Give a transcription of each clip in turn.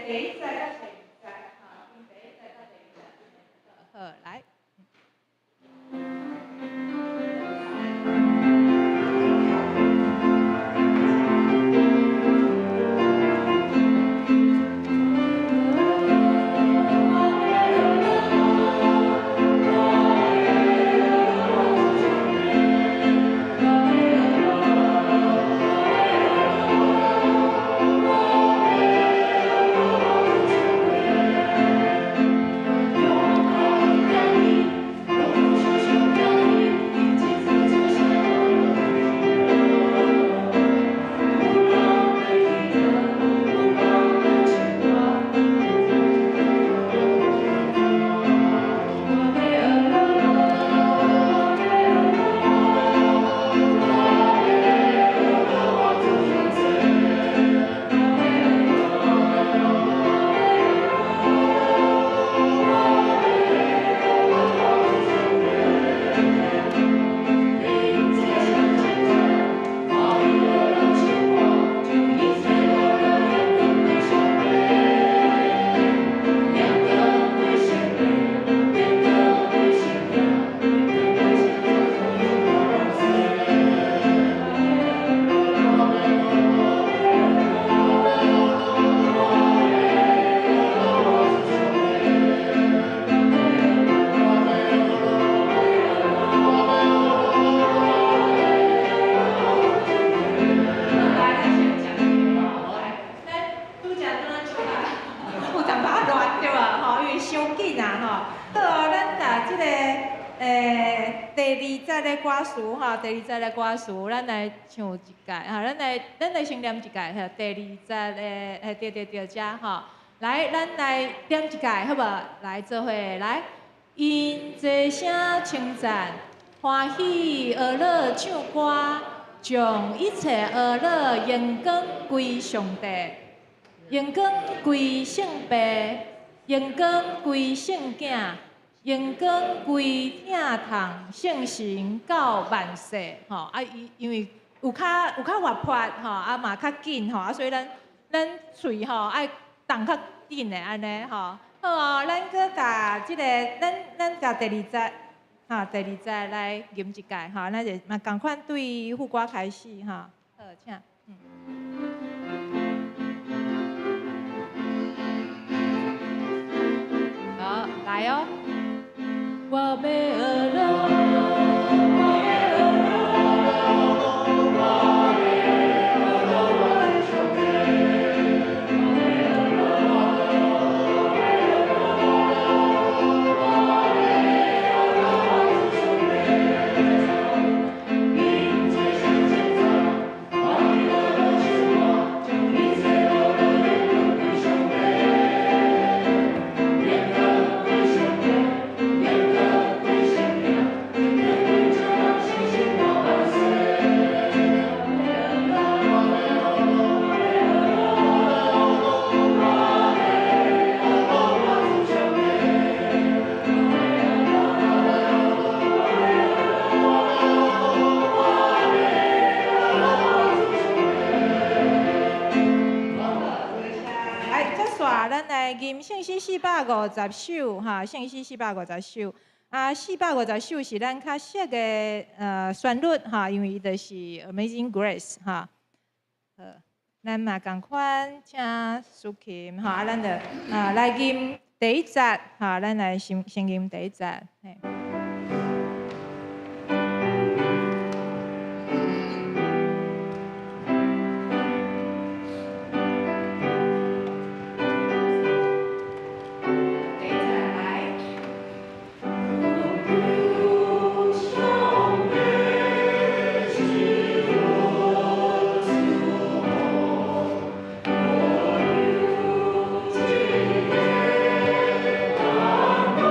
第一節佮第二節，吼，吟第一節佮第二節。好，來。來，咱先講一下吼，來，咱拄才拄仔唱啊，有淡薄仔亂對無？吼，因為傷緊啊吼。好哦，咱共這個第二節的歌詞吼，第二節的歌詞，咱來唱一擺吼，咱來先念一擺吼，第二節的，對對對，遮吼，來，咱來念一擺好無？來，做伙來，𪜶齊聲稱讚，歡喜呵樂唱歌，將一切呵樂榮光歸上帝，榮光歸聖父，榮光歸聖囝，榮光歸疼痛聖神到萬世吼。啊，伊因為有較活潑吼，啊嘛較緊吼，啊所以咱喙吼愛動較緊的按呢吼。好哦，咱閣共這個，咱共第二節，吼，第二節來吟一擺吼，咱就嘛仝款對副歌開始吼。好，請。好，來哦。我欲呵樂，我欲呵樂，我欲呵樂我的上帝，我欲呵樂，我欲呵樂，我欲呵樂我的上帝。𪜶齊聲稱讚，歡喜呵樂唱歌，將一切呵樂榮光歸上帝，榮光歸上帝，榮光歸聖子，榮光歸疼痛聖神到萬世。我欲呵樂，我欲呵樂，我欲呵樂我的上帝。我欲呵樂，我的上帝。來，接續咱來吟聖詩450首，哈，聖詩四百五十首。啊，四百五十首是咱較熟的旋律哈，因為伊就是 Amazing Grace 哈。好，咱嘛仝款請司琴哈，啊，咱就啊來吟第一節哈，咱來先吟第一節。嘿。第一節來。上帝是我自豪，我有一個感動。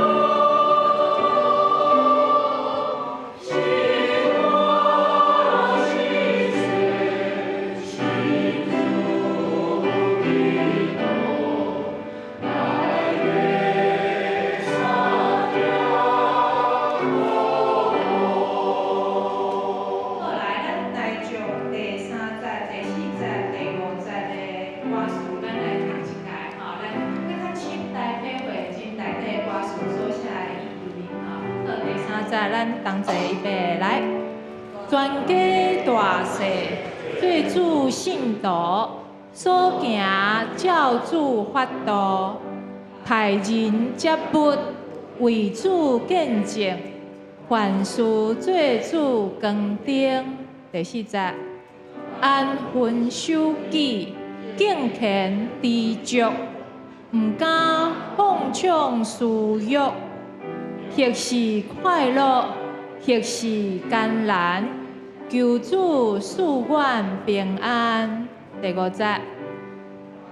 同齊預備來，全家大細做主信徒，所行照主法度，待人接物為主見證，凡事做主光燈。第四節，安分守己，敬虔知足，毋敢放縱私欲，或是快樂，或是艱難，求主賜阮平安。第五節，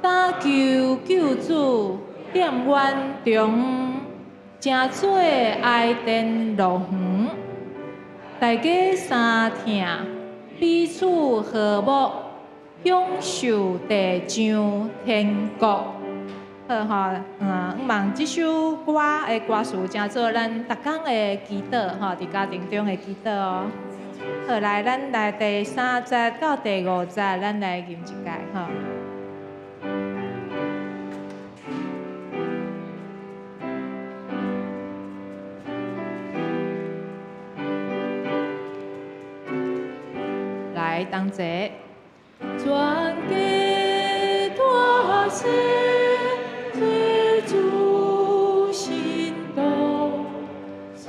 懇求救主踮阮中，成做愛殿樂園，大家相疼，彼此和睦，享受地上天國。好吼，向望這首歌的歌詞，成做咱逐工的祈禱吼，佇家庭中的祈禱哦。好，來，咱來第三節到第五節，咱來吟一擺吼。來，同齊。全家大細做主信徒，所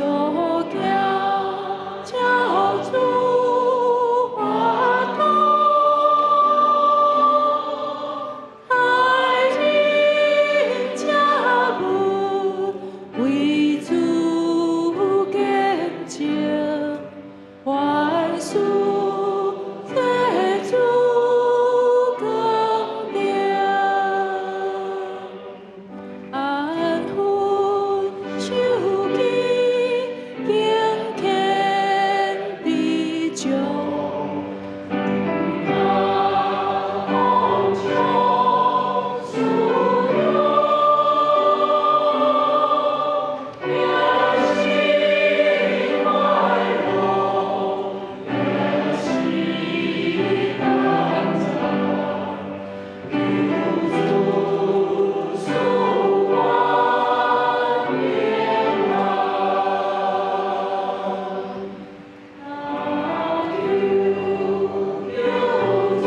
行照主法度，待人接物為主見證，凡事做主光燈，安分守己，敬虔知足，毋敢放縱私欲，也是快樂，也是艱難，求主賜阮平安。懇求救主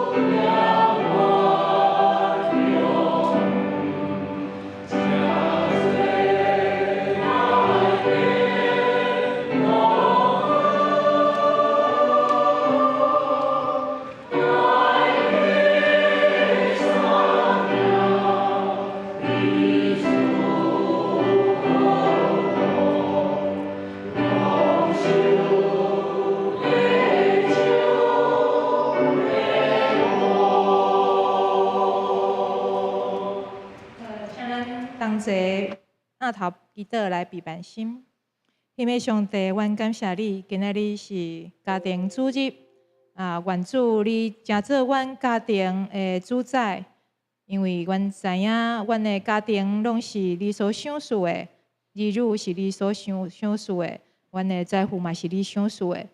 踮阮中，成做愛殿樂園，大家相疼，彼此和睦，享受地上天國。請咱同齊徛頭祈禱來備辦心。天父上帝，阮感謝你，今仔日是家庭主日啊！願主你成做阮家庭的主宰，因為阮知影阮的家庭攏是你所賞賜的，兒女是你所賞賜的，阮的財富嘛是你賞賜的。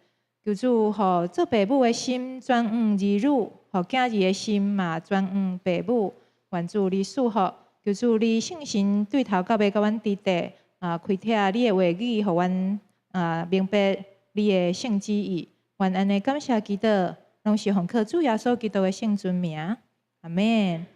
求主予做爸母的心轉向兒女，予囝兒的心嘛轉向爸母。願主你賜福，求主你聖神對頭到尾佮阮佇地啊，開啟你的話語，予阮啊明白你的聖旨意。願按呢感謝祈禱，攏是奉靠主耶穌基督的聖尊名，阿們。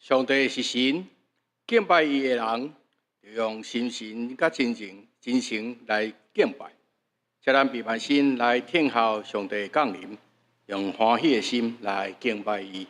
上帝是神，敬拜伊的人，就用心神佮真情真誠來敬拜。請咱閉目心來聽候上帝降臨，用歡喜的心來敬拜伊。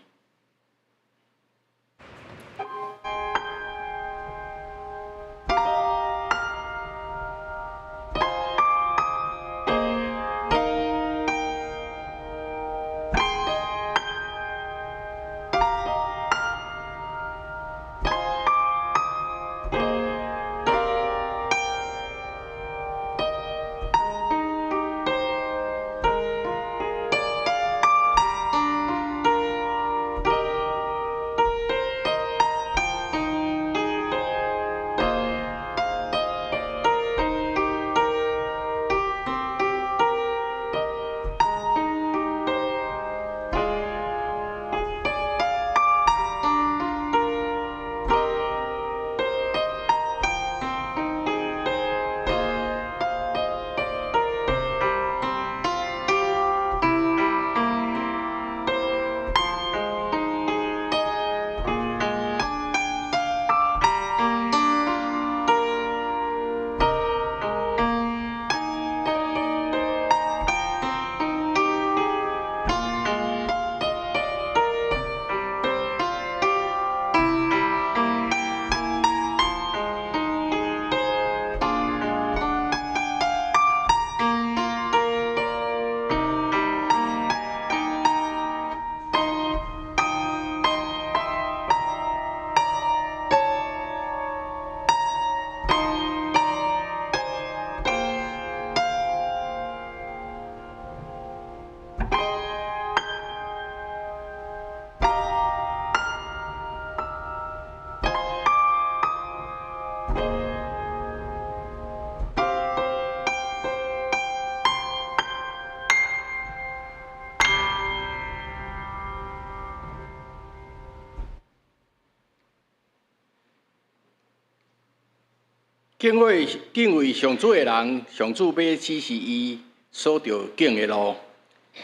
敬畏上主的人，上主欲指示伊所著敬的路，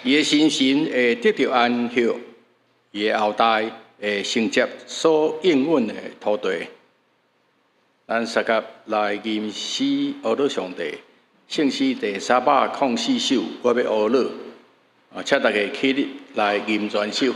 伊的心神會得著安歇，伊的後代會承接所應允的土地。咱相佮來吟詩呵咾上帝，聖詩第304首，我欲呵咾，啊，請大家起立來吟全首。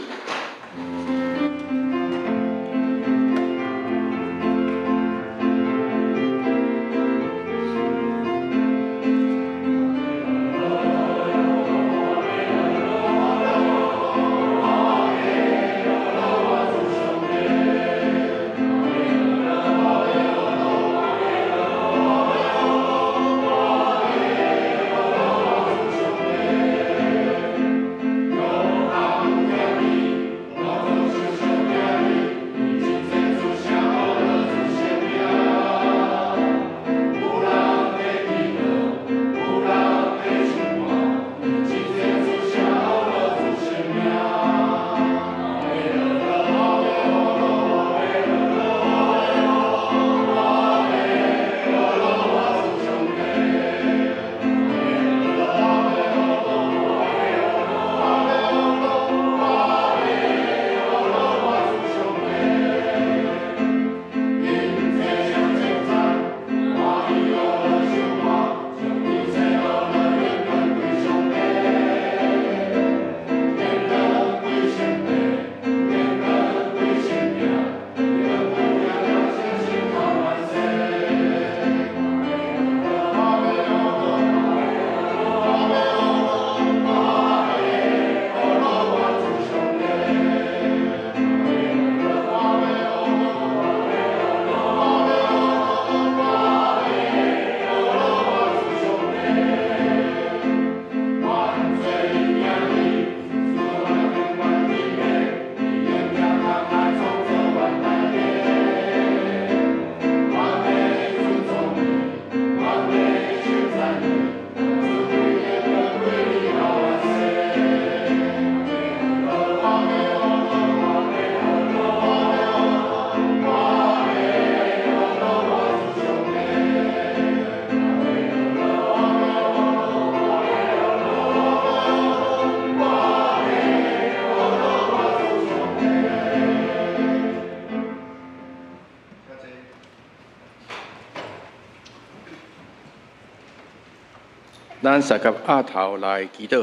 咱三佮額頭來祈禱。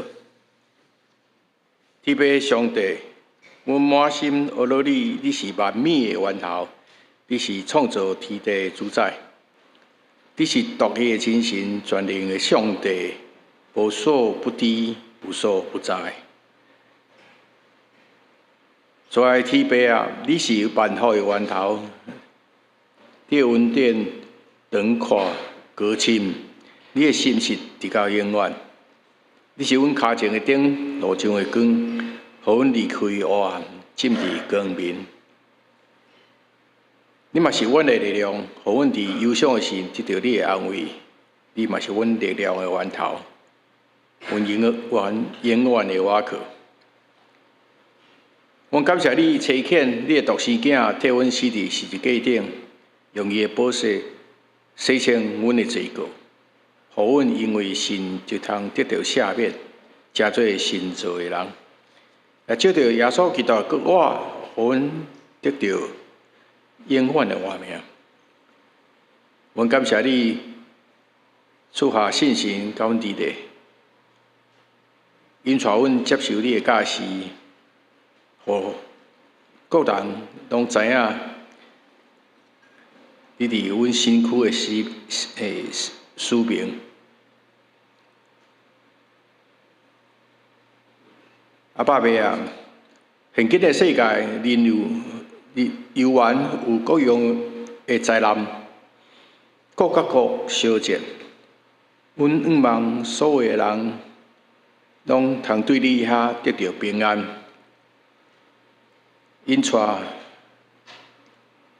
天父上帝，阮滿心阿羅你，你是萬物的源頭，你是創造天地的主宰，你是獨一的真神，全能的上帝，無所不知，無所不在。主愛天父啊，你是萬福的源頭，你的恩典長闊高深，你的信實直到永遠。你是阮跤前的燈，路上的光，予阮離開黑暗，進入光明。你嘛是阮的力量，予阮佇憂傷的時得著你的安慰。你嘛是阮力量的源頭，阮永遠永遠的倚靠。阮感謝你差遣你的獨生囝替阮死佇十字架頂，用伊的寶血洗清阮的罪過，予阮因為信就通得著赦免，成做新造的人。也藉著耶穌基督的復活，予阮得著永遠的活命。阮感謝你賜下聖神佮阮佇咧，引帶阮接受你的教示，予各人攏知影你佇阮身軀的使命。阿爸母啊，現今的世界，人有猶原有各樣的災難，國佮國相戰。阮向望所有的人，攏通對你遐得著平安，引帶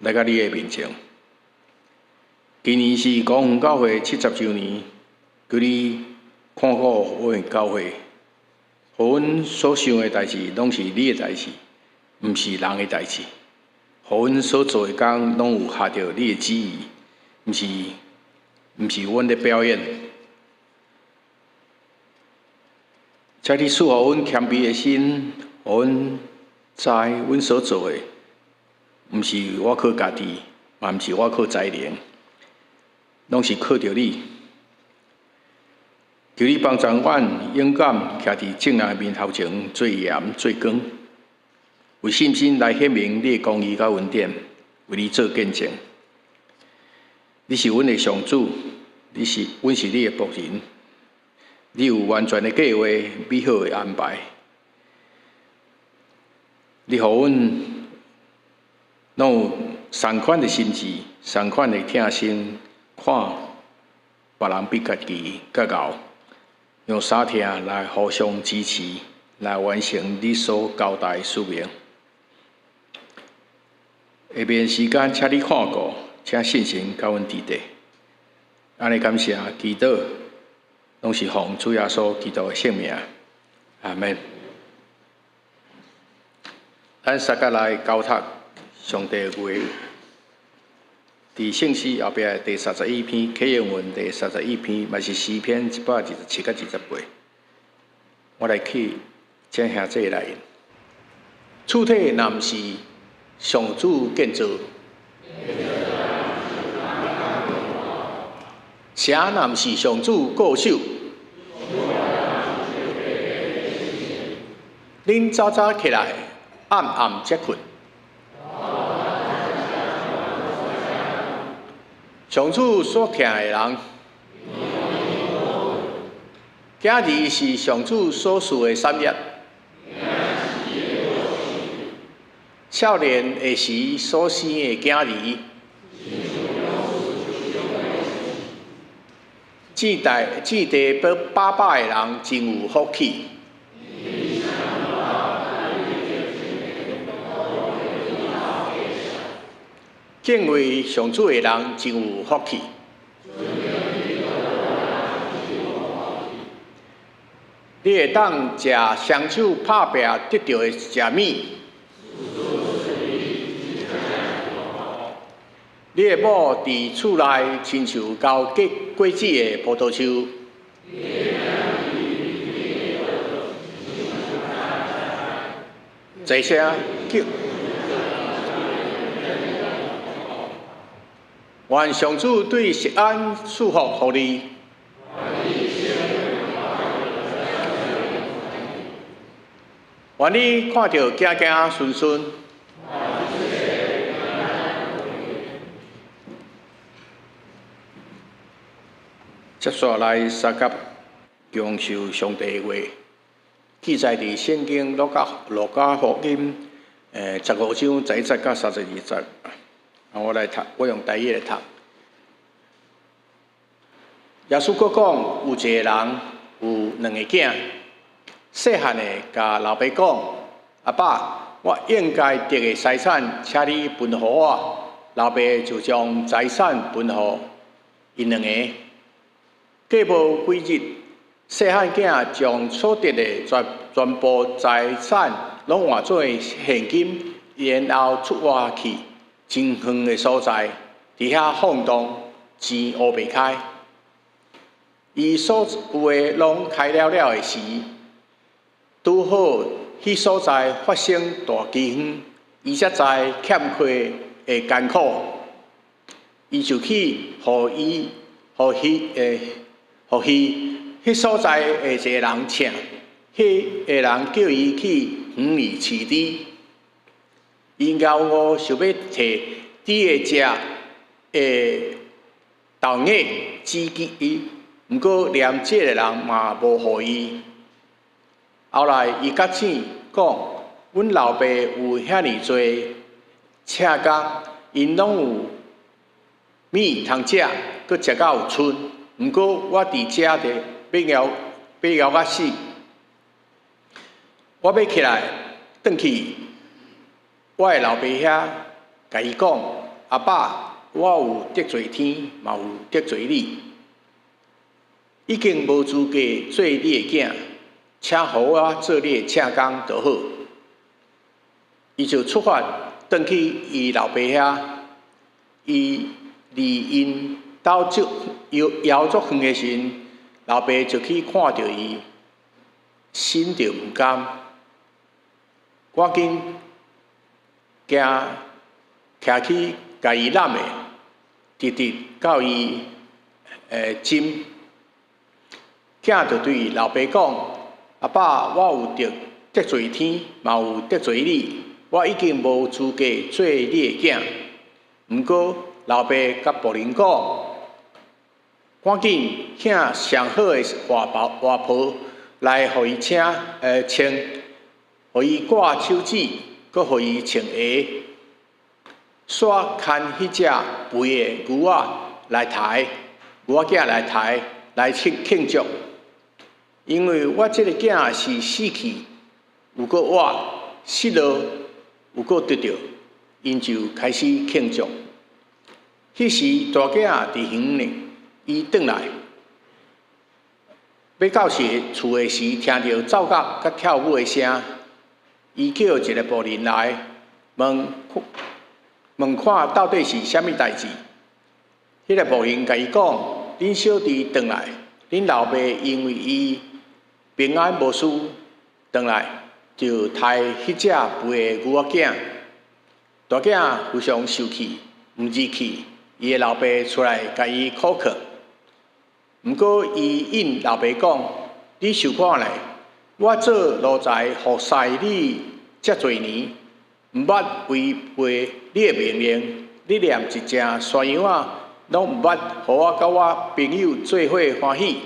來到你的面前。今年是高雄教會70週年，求你看顧阮教會，予阮所想的代誌攏是你的代誌，毋是人的代誌。予阮所做的工攏有合著你的旨意，毋是阮咧表演。請你賜予阮謙卑的心，予阮知阮所做的，毋是我靠家己，嘛毋是我靠才能，攏是靠著你。求你幫助阮勇敢徛佇眾人面頭前，做鹽做光，為信心來顯明你的公義佮恩典，為你做見證。你是阮的上主，阮是你的僕人，你有完全的計劃、美好的安排。你予阮攏有相款的心志、相款的疼心，看別人比家己較𠢕，用相疼來互相支持，來完成你所交代的使命。下面時間，請你看顧，請聖神佮阮佇咧。按呢感謝祈禱，攏是奉主耶穌基督的聖名。阿們。咱三個來交託上帝的話，佇聖詩後壁的第31篇，啟應文第31篇，嘛是詩篇127佮28。我來去請兄弟來引。厝體若毋是上主建造，城若毋是上主固守，恁早早起來，暗暗才睏。上主所疼的人，囝兒是上主所賜的產業。少年的時所生的囝兒，子弟爸爸的人真有福氣。敬畏上主的人真有福氣。你會當食雙手拍拚得著的食物。你的某佇厝內親像交結果子的葡萄樹。齊聲叫。願上主對錫安賜福予你。願你看著子子孫孫。接續來相佮享受上帝的話，記載佇聖經路加福音15章11節到32節。啊，我來讀，我用台語來讀。耶穌閣講，有一个人有兩个囝，細漢的共老爸講：阿爸，我應該得的財產，請你分予我。老爸就將財產分予𪜶兩个。過無幾日，細漢囝將所得的全部財產攏換做現金，然後出外去真遠的所在，佇遐放蕩，錢烏白開。伊所有的攏開了了的時，拄好彼所在發生大饑荒，伊才知欠缺的艱苦。伊就去予伊、予彼、予彼彼所在的一个人請，彼个人叫伊去園裡飼豬。伊敖餓想欲提豬的食的豆芽指給伊，毋過連這个人嘛無予伊。後來伊覺醒講：阮老爸有遐爾濟請工，𪜶攏有物通食，閣食到有賰。毋過我佇遮佇欲枵甲死。我欲起來，轉去我的老爸遐，共伊講：阿爸，我有得罪天，嘛有得罪你，已經無資格做你的囝，請予我做你的請工就好。伊就出發，轉去伊老爸遐，伊離𪜶兜足遙足遠的時陣，老爸就去看著伊，心就毋甘，趕緊行徛去共伊攬的，直直到伊枕。囝就對老爸講：阿爸，我有得罪天，嘛有得罪你，我已經無資格做你的囝。毋過老爸共僕人講：趕緊請上好的外袍來予伊穿，予伊掛手指，閣予伊穿鞋。煞牽彼隻肥的牛仔來刣，牛仔囝來刣來慶祝。因為我這个囝是死去，又閣活，失落又閣得著，𪜶就開始慶祝。彼時大囝佇園裡，伊轉來，欲到時厝的時，聽著奏樂佮跳舞的聲，伊叫一个僕人來問問看到底是啥物代誌。彼个僕人共伊講：恁小弟轉來，恁老爸因為伊平安無事轉來，就刣彼隻肥的牛仔囝。大囝非常生氣，毋入去，伊的老爸出來共伊苦勸。毋過伊應老爸講：你想看咧，我做奴才服侍你遮濟年，毋捌違背你的命令，你連一隻山羊仔攏毋捌予我佮我朋友做伙歡喜。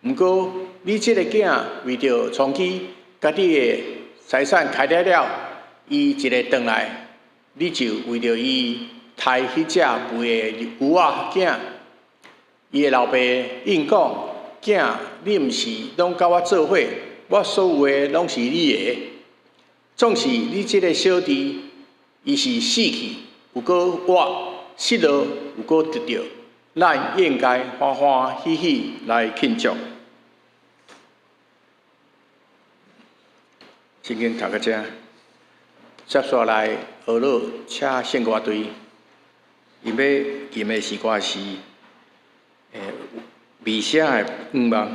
毋過你這个囝為著創舉，共你的財產開了了，伊一个轉來，你就為著伊刣彼隻肥的牛仔囝。伊的老爸應講：囝，你毋是攏佮我做伙，我所有的攏是你的。總是你這个小弟，伊是死去，又閣活，失落又閣得著，咱應該歡歡喜喜來慶祝。聖經讀到這，接下來學樂請聖歌隊，𪜶欲吟的詩歌是彌賽亞的願望。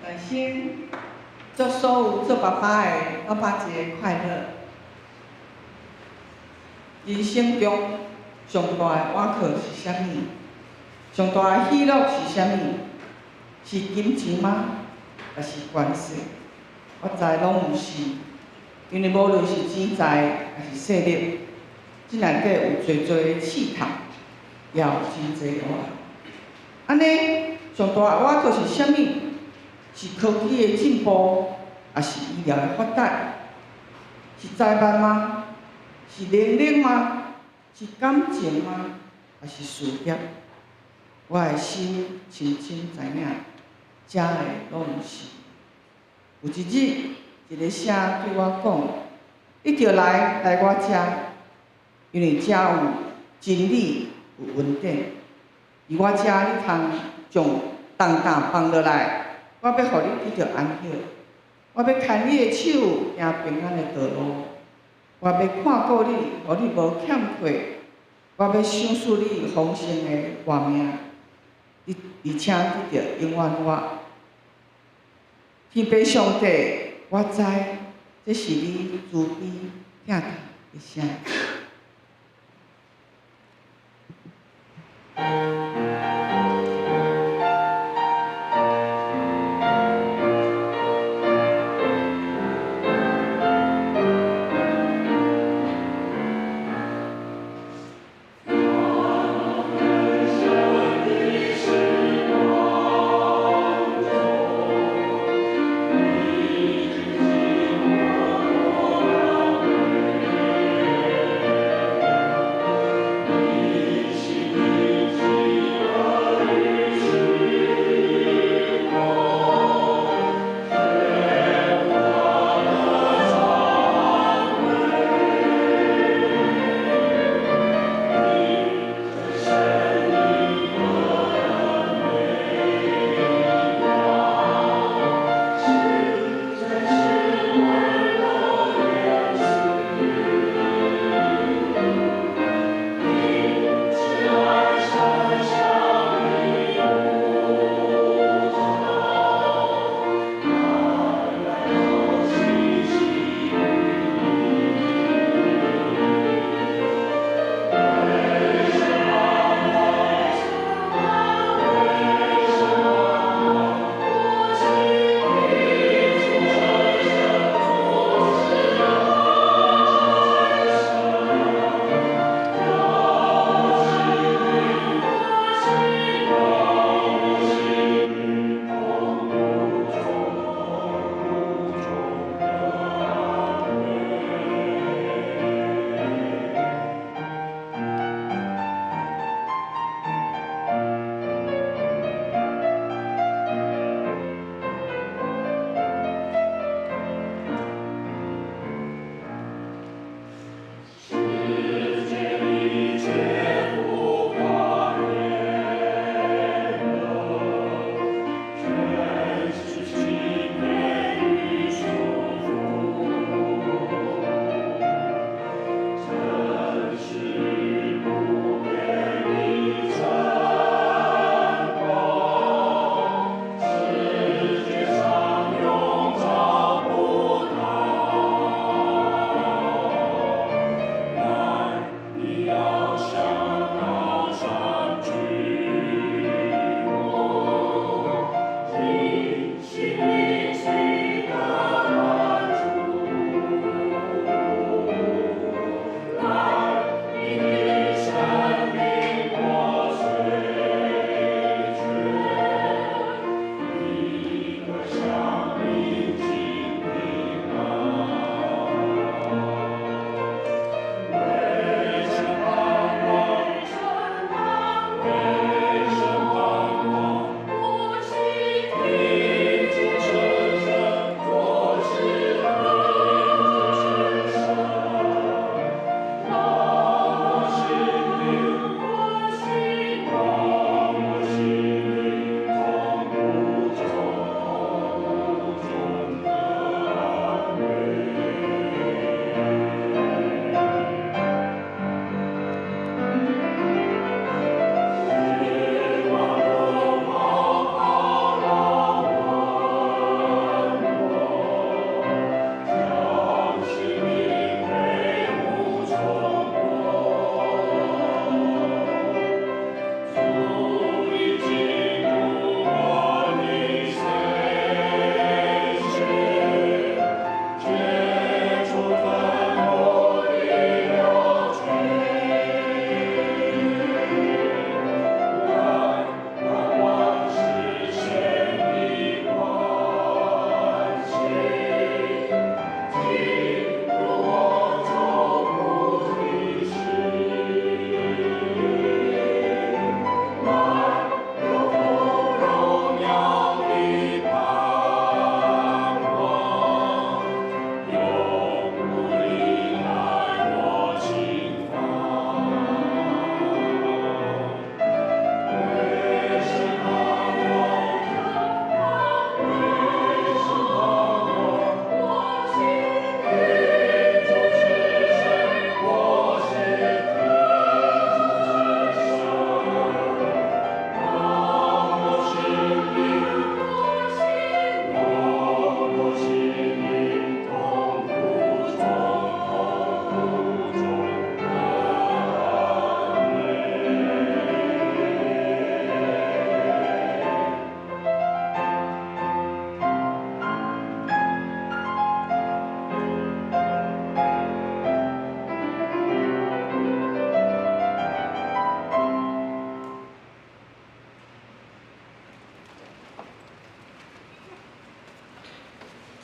來先祝所有做爸爸的爸爸節快樂。人生中上大的倚靠是啥物？上大的喜樂是啥物？是金錢嗎？抑是權勢？我知攏毋是，因為無論是錢財抑是勢力，這內底有濟濟的試探，也有真濟誘惑。按呢，上大的倚靠是啥物？是科技的進步，抑是醫療的發達？是財萬嗎？是能力嗎？是感情嗎？抑是事業？我的心深深知影，這个攏毋是。有一日，一个聲對我講：你著來來我遮，因為遮有真理，有恩典。佇我遮，你通將重擔放落來，我欲予你得著安息。我欲牽你的手，行平安的道路。我欲看顧你，予你無欠缺。我欲賞賜你豐盛的活命，而而且得著永遠活。天父上帝，我知這是你慈悲疼痛的聲。你是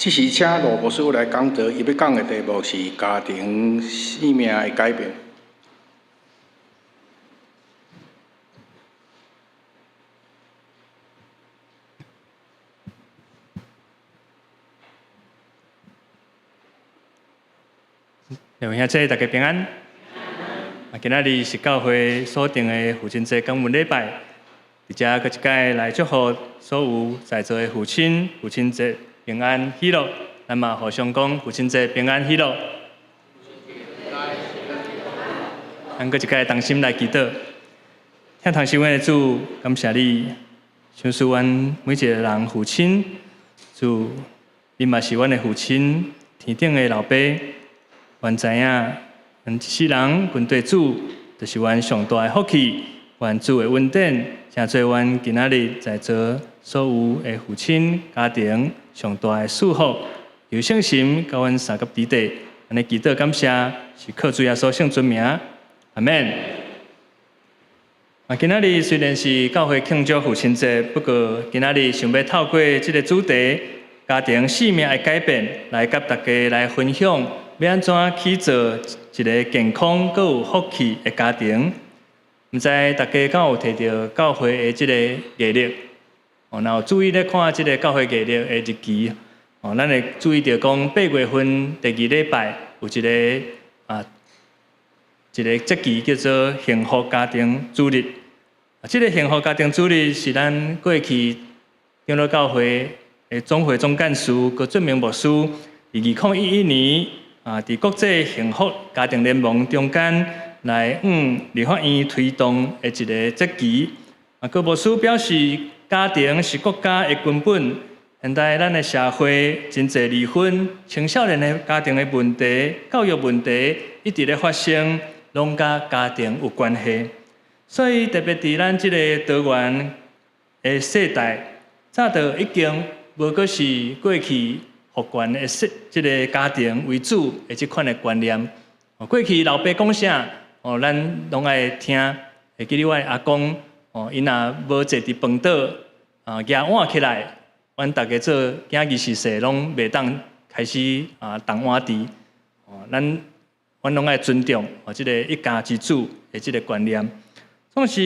這時請羅牧師來講道，伊欲講的題目是家庭生命的改變。各位兄弟，大家平安。啊，今仔日是教會所定的父親節感恩禮拜，佇遮閣一擺來祝福所有在座的父親，父親節平安喜樂。咱嘛互相講父親節平安喜樂。咱閣一擺同心來祈禱，疼疼惜阮的主，感謝你，賞賜阮每一個人父親，主，你嘛是阮的父親，天頂的老爸。阮知影，阮一世人跟綴主，就是阮上大的福氣。願主的恩典，成做阮今仔日在座所有的父親家庭上大的祝福。求聖神佮阮相佮佇底，按呢祈禱感謝，是靠主耶穌聖尊名，阿們。啊，今仔日雖然是教會慶祝父親節，不過今仔日想欲透過這个主題，家庭生命的改變，來佮大家來分享，欲按怎去做一个健康閣有福氣的家庭。毋知大家敢有提著教會的這个月曆？哦，若有注意咧看這个教會月曆的日期，哦，咱會注意著講8月份第二禮拜有一个啊，一個節期叫做幸福家庭主日。啊，這个幸福家庭主日是咱過去長老教會的總會總幹事郭俊明牧師，佇2011年啊，佇國際幸福家庭聯盟中間來向立法院推動的一個節期。啊，郭牧師表示，家庭是國家的根本。現代咱的社會真濟離婚、青少年的家庭的問題、教育問題一直咧發生，攏佮家庭有關係。所以特別佇咱這个多元的世代，早就已經無閣是過去父權的世這个家庭為主的這款的觀念。過去老爸講啥，哦，咱攏愛聽。會記得阮阿公，哦，伊若無坐佇飯桌，啊，舉碗起來，阮逐家做囝兒是踅攏袂當開始啊動碗匙。哦，咱阮攏愛尊重哦，這个一家之主的這个觀念。總是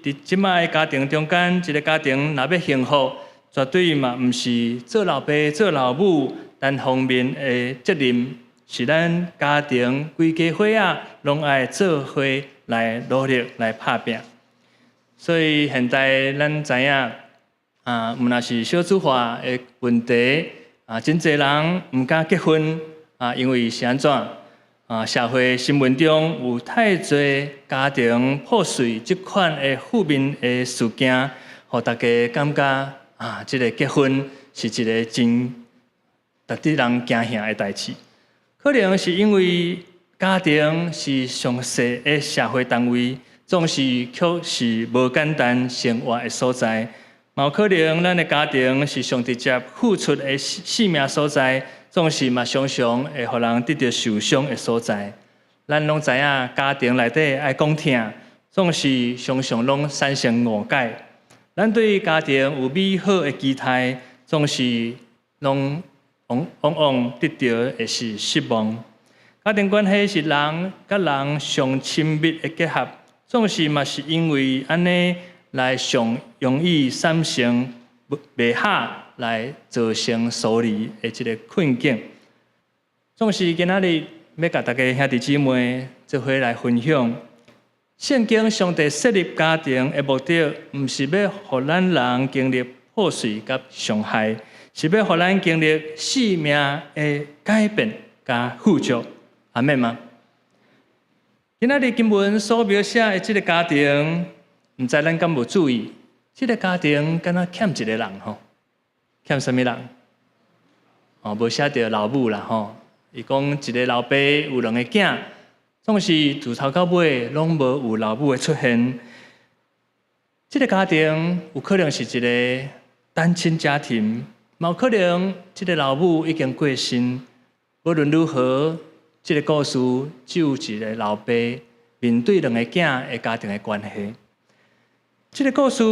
佇這擺的家庭中間，一个家庭若欲幸福，絕對嘛毋是做老爸做老母單方面的責任，是咱家庭規家伙仔攏愛做伙來努力來拍拚。所以現代咱知影啊，毋但是少子化的問題啊，真濟人毋敢結婚啊，因為是按怎？啊，社會新聞中有太濟家庭破碎這款的負面的事件，予大家感覺啊，這个結婚是一个真值得人驚嚇的代誌。可能是因為家庭是上細的社會單位，總是卻是無簡單生活的所在。嘛有可能咱的家庭是上直接付出的生命所在，總是嘛常常會予人得著受傷的所在。咱攏知影家庭內底愛講疼，總是常常攏產生誤解。咱對家庭有美好的期待，總是攏往往往得著的是失望。家庭關係是人佮人上親密的結合，總是嘛是因為按呢來上容易產生袂合來造成疏離的這个困境。總是今仔日欲共大家兄弟姊妹做伙來分享，聖經上帝設立家庭的目的，毋是欲予咱人經歷破碎佮傷害，是欲予咱經歷生命的改變佮富足。阿們嗎？今仔日經文所描寫的這个家庭，毋知咱敢無注意？這个家庭敢若欠一个人吼，欠啥物人？哦，無寫著老母啦吼。伊講一个老爸有兩個囝，總是自頭到尾攏無有老母的出現。這个家庭有可能是一个單親家庭，嘛有可能這个老母已經過身。無論如何，這个故事只有一个老爸面對兩個囝的家庭的關係。這个故事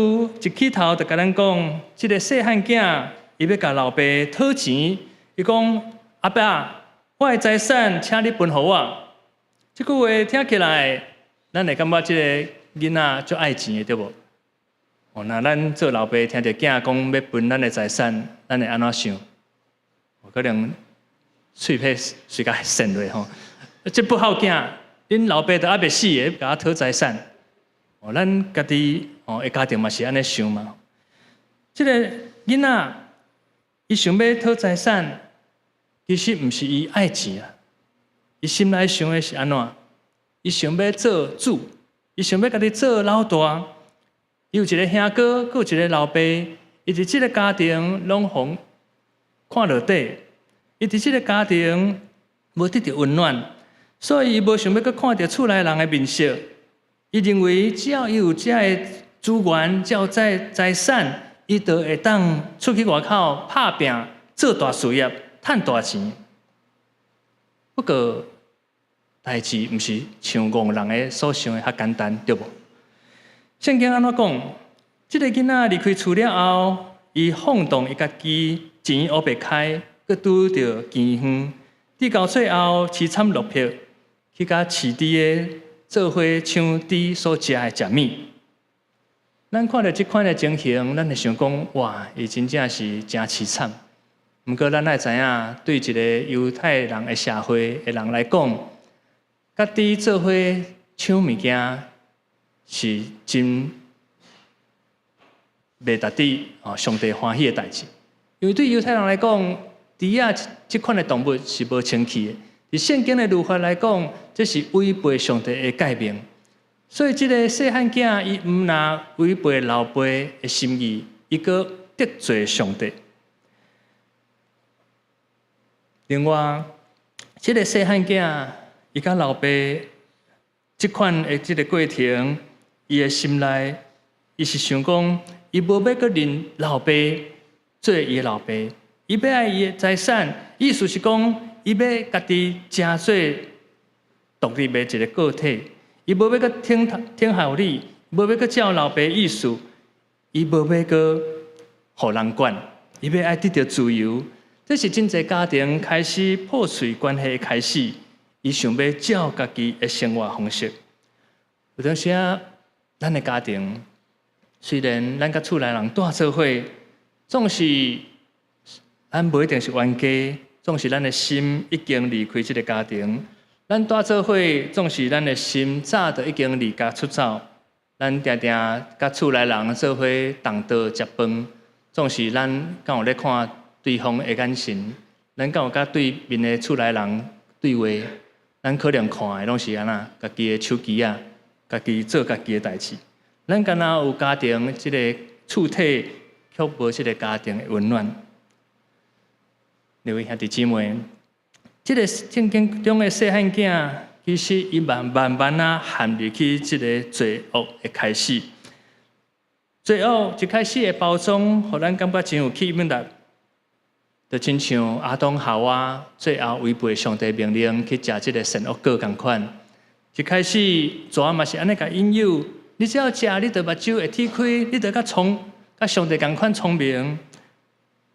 一起頭就共咱講，這个細漢囝伊欲共老爸討錢，伊講：阿爸，我的財產，請你分予我。這句話聽起來，咱會感覺這个囡仔足愛錢的，對無？哦，若咱做老爸聽著囝講欲分咱的財產，咱會按怎想？可能喙皮隨共跣落吼。這不孝囝，恁老爸都猶未死的，共我討財產。哦，咱家己哦，的家庭嘛是按呢想嘛。這个囡仔，伊想欲討財產，其實毋是伊愛錢啊，伊心內想的是按怎？伊想欲做主，伊想欲家己做老大。伊有一个兄哥，閣有一个老爸，伊佇這个家庭攏予人看落底，伊佇這个家庭無得著溫暖，所以伊無想欲閣看著厝內人的面色。伊認為只要伊有這个資源，只要這財產，伊就會當出去外口拍拚，做大事業，趁大錢。不過，代誌毋是像戇人的所想的遐簡單，對無？聖經按怎講？這个囡仔離開厝了後，伊放蕩伊家己，錢烏白開，閣拄著饑荒，直到最後淒慘落魄，去共飼豬的做伙搶豬所食的食物。咱看著這款的情形，咱會想講：哇，伊真正是誠淒慘。毋過，咱愛知影，對一个猶太人的社會的人來講，共豬做伙搶物件是真袂值得哦上帝歡喜的代誌。因為對猶太人來講，豬仔這款的動物是無清氣的。佇聖經的律法來講，這是違背上帝的誡命。所以，這个細漢囝伊毋但違背老爸的心意，伊閣得罪上帝。另外，這个細漢囝伊佮老爸這款的這个過程，伊的心內，伊是想講，伊無欲閣認老爸做伊的老爸，伊欲愛伊的財產，意思是講，伊欲家己成做獨立的一个個體，伊無欲閣聽候你，無欲閣照老爸意思，伊無欲閣予人管，伊欲愛得著自由。這是真濟家庭開始破碎關係的開始。伊想欲照家己的生活方式。有當時啊，咱的家庭雖然咱佮厝內人蹛做伙，總是咱無一定是冤家，總是咱的心已經離開這个家庭。咱蹛做伙，總是咱的心早就已經離家出走。咱定定佮厝內人做伙同桌食飯，總是咱敢有咧看對方的眼神？咱敢有佮對面的厝內人對話？咱可能看的攏是按怎，家己的手機仔，家己做家己的代誌。咱敢若有家庭這个厝體，卻無這个家庭的溫暖。各位兄弟姊妹，這个聖經中的細漢囝，其實伊慢慢慢仔陷入去這个罪惡的開始。罪惡一開始的包裝，予咱感覺真有吸引力，就親像亞當夏娃最後違背上帝命令去食這个善惡果仝款。一開始蛇嘛是按呢共引誘，你只要食，你就目睭會鐵開，你就佮上帝仝款聰明。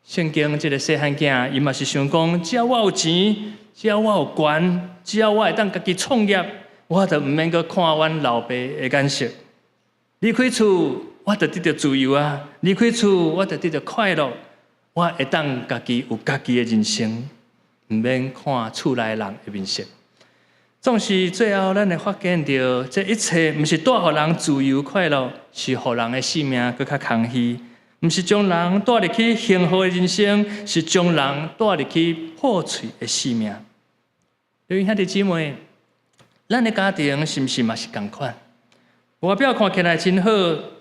聖經這个細漢囝，伊嘛是想講，只要我有錢，只要我有權，只要我會當家己創業，我就毋免閣看阮老爸的眼色。離開厝，我就得著自由啊！離開厝，我就得著快樂。我會當家己有家己的人生，毋免看厝內人的面色。總是最後，咱會發現著，這一切毋是帶予人自由快樂，是予人的性命閣較空虛。毋是將人帶入去幸福的人生，是將人帶入去破碎的生命。各位兄弟姊妹，咱的家庭是毋是嘛是仝款？外表看起來真好，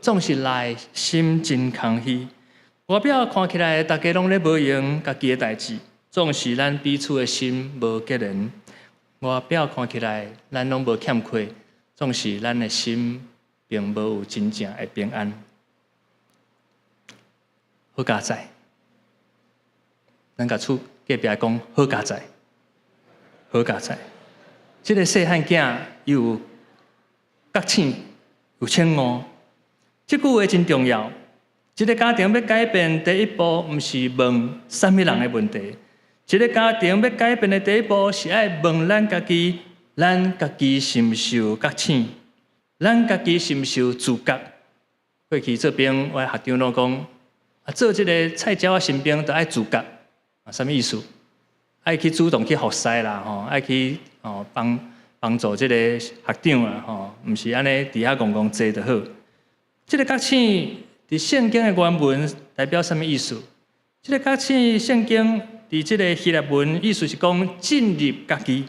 總是內心真空虛。外表看起來大家攏咧無閒家己的代誌，總是咱彼此的心無結連。外表看起來咱攏無欠缺，總是咱的心並無有真正的平安。好佳哉，咱共厝隔壁講好佳哉，好佳哉。這个細漢囝伊有覺醒，有醒悟。這句話真重要。一个家庭欲改變，第一步毋是問啥物人的問題。一个家庭欲改變的第一步，是愛問咱家己：咱家己是毋是有覺醒？咱家己是毋是有自覺？過去做兵，我學長攏講，啊，做這个菜鳥仔新兵，著愛自覺，啊，啥物意思？愛去主動去服侍啦，吼，愛去哦幫幫助這个學長啊，吼，毋是按呢佇遐戇戇坐就好。這个覺醒佇聖經的原文代表啥物意思？這个覺醒聖經佇這个希臘文意思是講進入家己。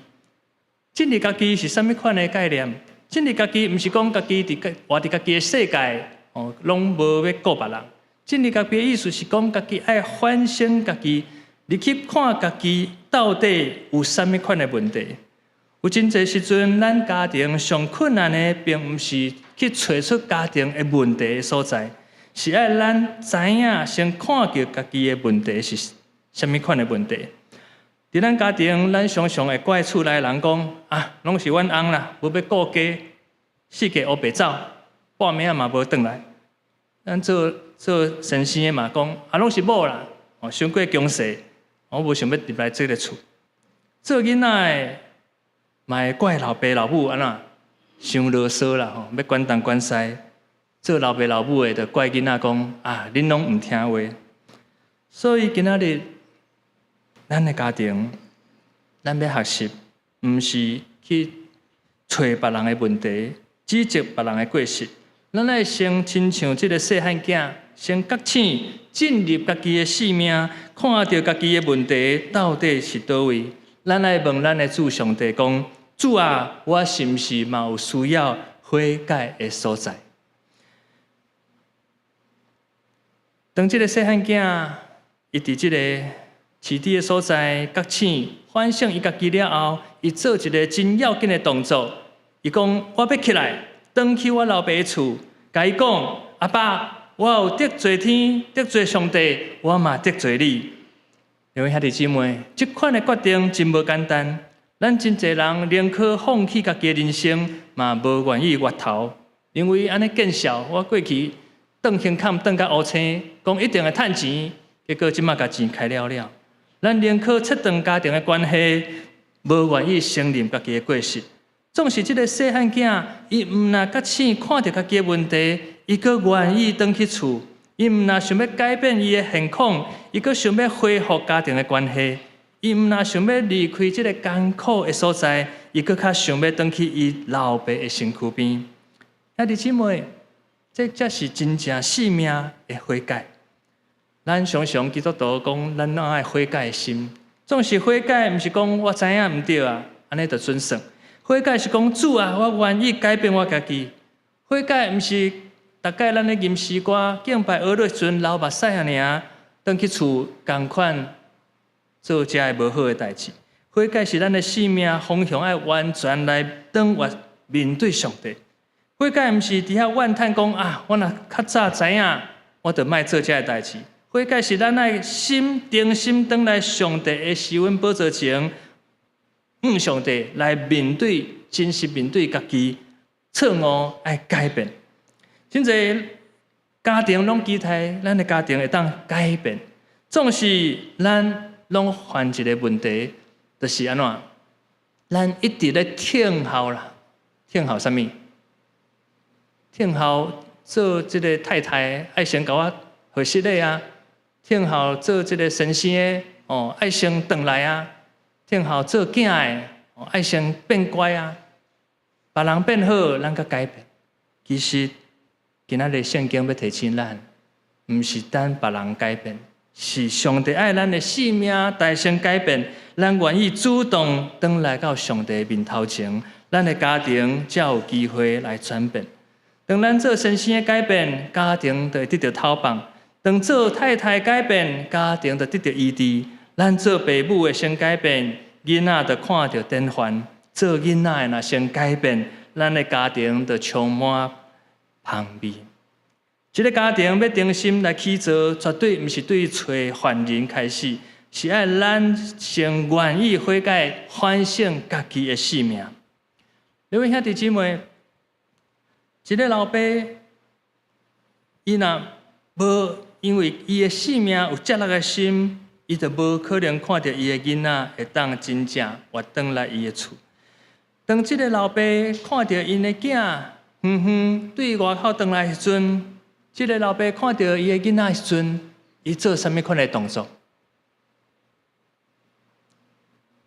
進入家己是啥物款的概念？進入家己毋是講家己佇活佇家己的世界，哦，攏無欲顧別人。進入家己的意思是講家己愛反省家己，入去看家己到底有啥物款的問題。有真濟時陣，咱家庭上困難的，並毋是去揣出家庭的問題的所在，是愛咱知影先看著家己的問題是啥物款的問題。佇咱家庭，咱常常會怪厝內人講啊，攏是阮翁啦，無欲顧家，四界烏白走，半暝仔嘛無轉來。咱做做先生的嘛講，啊，攏是某啦，哦，傷過強勢，我無想欲入來這个厝。做囡仔的嘛會怪老爸老母按怎，傷囉嗦啦吼，欲管東管西。做老爸老母的就怪囡仔講啊，恁攏毋聽話。所以今仔日，咱的家庭，咱欲學習，毋是去揣別人的問題，指責別人的過失。咱愛先親像這个細漢囝，先覺醒，進入家己的性命，看著家己的問題到底是佗位。咱愛問咱的主上帝講：主啊，我是毋是嘛有需要悔改的所在？當這个細漢囝，伊佇這个飼豬的所在覺醒，反省伊家己了後，伊做一个真要緊的動作。伊講：我欲起來，轉去我老爸厝，共伊講：阿爸，我有得罪天，得罪上帝，我嘛得罪你。兩位兄弟姊妹，這款的決定真無簡單。咱真濟人寧可放棄家己的人生，嘛無願意回頭，因為按呢見笑，我過去轉胸坎轉甲烏青，講一定會趁錢，結果這馬共錢開了了。咱寧可切斷家庭的關係，無願意承認家己的過失。總是這个細漢囝，伊毋若覺醒看著家己的問題，伊閣願意轉去厝。伊毋若想欲改變伊的現況，伊閣想欲恢復家庭的關係。伊毋若想欲離開這个艱苦的所在，伊閣較想欲轉去伊老爸的身軀邊。兄弟姊妹，這才是真正性命的悔改。咱常常基督徒講，咱攏愛悔改的心。總是悔改，毋是講我知影毋對啊，按呢就準算。悔改是講主啊，我願意改變我家己。悔改毋是逐擺咱咧吟詩歌、敬拜學的時陣流目屎爾，轉去厝仝款做遮个無好的代誌。悔改是咱的生命方向愛完全來轉越面對上帝。悔改毋是佇遐怨嘆講啊，我若較早知影，我就莫做遮个代誌。悔改是咱愛心定心轉來上帝的施恩寶座前，向上帝來面對真實面對家己錯誤愛改變。真濟家庭攏期待咱的家庭會當改變，總是咱攏犯一个問題，就是按怎？咱一直咧聽候啦，聽候啥物？聽候做這个太太愛先共我回失禮啊，聽候做這个先生的哦愛先轉來啊，聽候做囝的哦愛先變乖啊，別人變好，咱閣改變。其實今仔日聖經欲提醒咱，毋是等別人改變，是上帝愛咱的性命大先改變，咱願意主動轉來到上帝面頭前，咱的家庭才有機會來轉變。當咱做先生的改變，家庭就會得著透放；當做太太改變，家庭就得著醫治。咱做爸母的先改變，囡仔就看著典範；做囡仔的若先改變，咱的家庭就充滿芳味。一个家庭欲重新來起造，絕對毋是對揣犯人開始，是愛咱先願意悔改、反省家己的性命。兩位兄弟姊妹，一个老爸，伊若無因為伊的性命有接納的心，伊就無可能看著伊的囡仔會當真正活轉來伊的厝。當這个老爸看著𪜶的囝遠遠對外口轉來時陣，這个老爸看著伊的囡仔時陣，伊做啥物款的動作？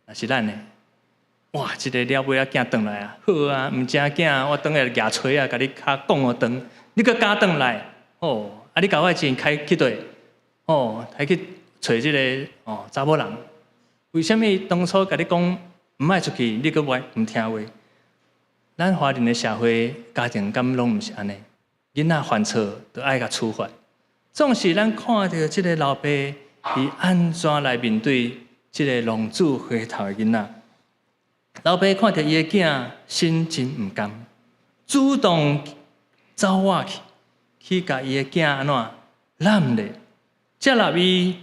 若是咱呢？哇！這个了尾仔囝轉來啊，好啊，毋正囝，我轉來舉錘仔，共你跤摃予長，你閣敢轉來？哦，啊！你共我的錢開去佗？哦，開去揣這个哦查某人？為啥物當初共你講毋愛出去，你閣毋聽話？咱華人的社會家庭敢攏毋是按呢？囡仔犯錯，就愛共處罰。總是咱看著這个老爸，伊按怎來面對這个浪子回頭的囡仔？老爸看著伊的囝，心真毋甘，主動走倚去，去共伊的囝按怎攬咧，接納伊，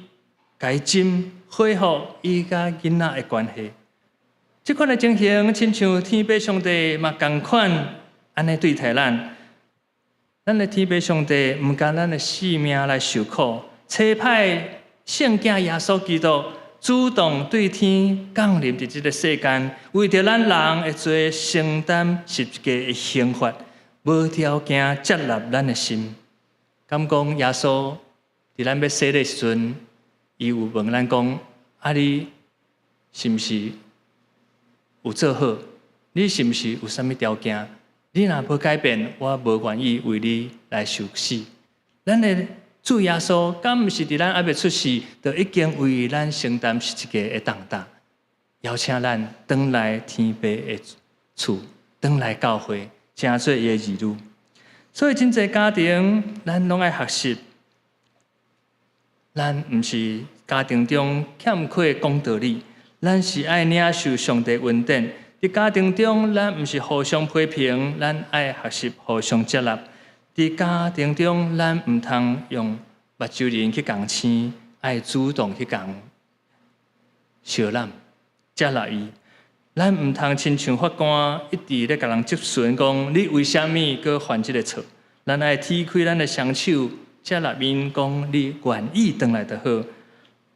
共伊斟，恢復伊佮囡仔的關係。這款的情形，親像天父上帝嘛仝款按呢對待咱。咱的天父上帝毋甘咱的性命來受苦，差派聖子耶穌基督主動對天降臨佇這个世間，為著咱人的罪承擔十字架的刑罰，無條件接納咱的心。敢講耶穌佇咱欲洗禮時陣，伊有問咱講：啊，你是毋是有做好？你是毋是有啥物條件？你若無改變，我無願意為你來受死。咱的主耶穌，敢毋是佇咱猶未出世，就已經為咱承擔十字架的重擔，邀請咱轉來天父的厝，轉來教會，成做伊的兒女。所以真濟家庭，咱攏愛學習，咱毋是家庭中欠缺講道理，咱是愛領受上帝恩典。佇家庭中，咱毋是互相批評，咱愛學習互相接納。佇家庭中，咱毋通用目睭仁去共生，愛主動去共相攬接納伊。咱毋通親像法官一直咧共人質詢，講你為啥物閣犯這个錯？咱愛提開咱的雙手，接納𪜶，講你願意轉來就好。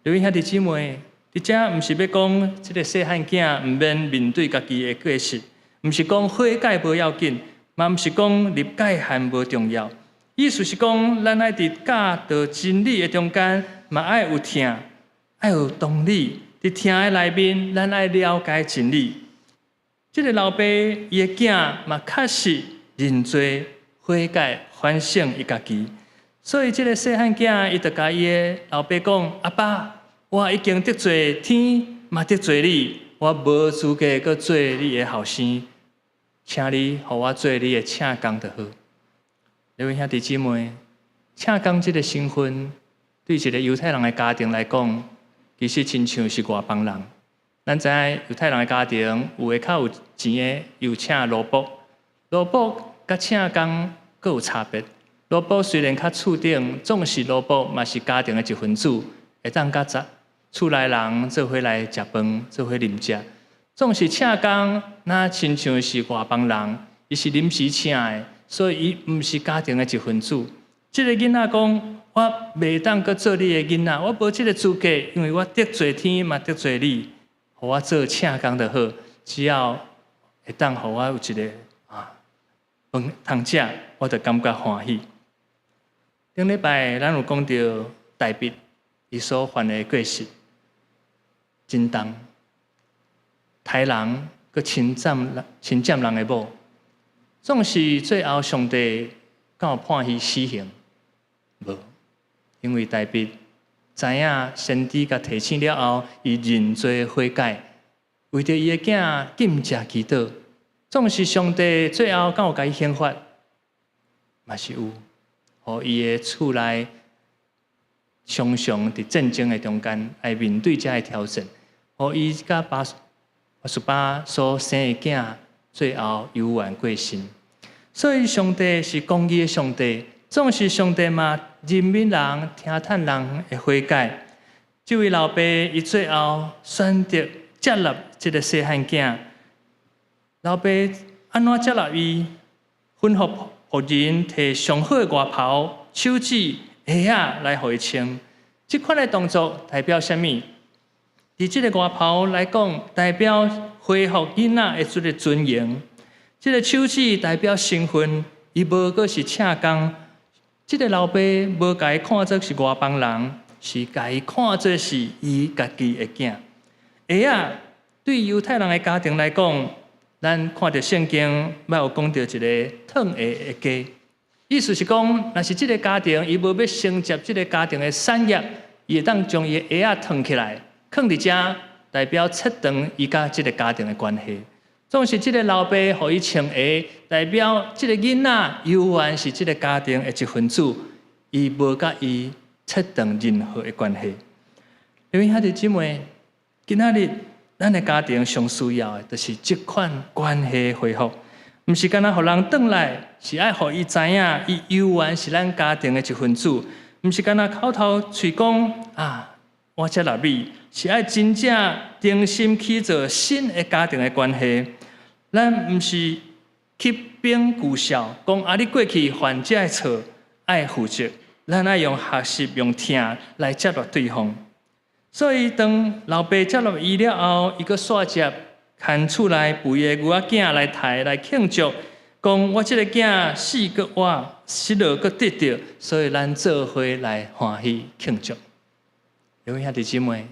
各位兄弟姊妹，佇遮毋是欲講這个細漢囝毋免面對家己的過失，毋是講悔改無要緊，嘛毋是講立界限無重要。意思是講，咱愛佇教導真理的中間，嘛愛有疼，愛有同理。佇疼的內面，咱愛了解真理。這个老爸伊的囝嘛確實認罪悔改反省伊家己，所以這个細漢囝伊就共伊的老爸講：阿爸，我已經得罪天，嘛得罪你，我無資格閣做你的後生，請你予我做你的請工就好。各位兄弟姊妹，請工這个身份，對一个猶太人的家庭來講，其實親像是外邦人。咱知影猶太人的家庭，有的較有錢的，有請奴僕，奴僕佮請工閣有差別。奴僕雖然較次等，總是奴僕嘛是家庭的一分子，會當佮咱厝內人做伙來食飯，做伙啉食。總是請工，若親像是外邦人，伊是臨時請的，所以伊毋是家庭的一分子。這个囡仔講：我袂當閣做你的囡仔，我無這个資格，因為我得罪天嘛得罪你，予我做請工就好，只要會當予我有一个啊飯通食，我就感覺歡喜。頂禮拜咱有講著大衛伊所犯的過失，真重，刣人閣侵佔人的某，總是最後上帝敢有判伊死刑？無，因為大衛知影先知共提醒了後，伊認罪悔改，為著伊的囝禁食祈禱，總是上帝最後敢有共伊懲罰？嘛是有，予伊的厝內常常佇戰爭的中間愛面對這个挑戰，予伊佮拔示巴所生的囝最後猶原過身。所以上帝是公義的上帝，總是上帝嘛憐憫人、聽嘆人的悔改。這位老爸伊最後選擇接納這个細漢囝。老爸按怎接納伊？吩咐僕人提上好的外袍、手指、鞋仔來予伊穿。這款的動作代表啥物？佇這个外袍來講，代表恢復囡仔的這个尊嚴。這个手指代表身份，伊無閣是赤工。這个老爸無共伊看做是外邦人，是共伊看做是伊家己的囝。鞋仔對猶太人的家庭來講，咱看著聖經，捌有講著一个褪鞋的家，意思是講，若是這个家庭伊無欲承接這个家庭的產業，伊會當將伊的鞋仔褪起來，囥佇遮，代表切斷伊佮這个家庭的關係。總是這个老爸予伊穿鞋，代表這个囡仔猶原是這个家庭的一分子，伊無佮伊切斷任何的關係。各位兄弟姊妹，今仔日咱的家庭上需要的，就是這款關係恢復，毋是干焦予人轉來，是愛予伊知影，伊猶原是咱家庭的一分子，毋是干焦口頭喙講啊，我接納你，是愛真正重新去做新的家庭的關係。咱毋是去反詁笑，講啊，你過去犯這个錯，愛負責。咱愛用學習、用疼來接納對方。所以當老爸接納伊了後，伊閣煞接牽厝內肥的牛仔囝來刣來慶祝，講我這个囝死閣活，失落閣得著，所以咱做伙來歡喜慶祝。各位兄弟姊妹，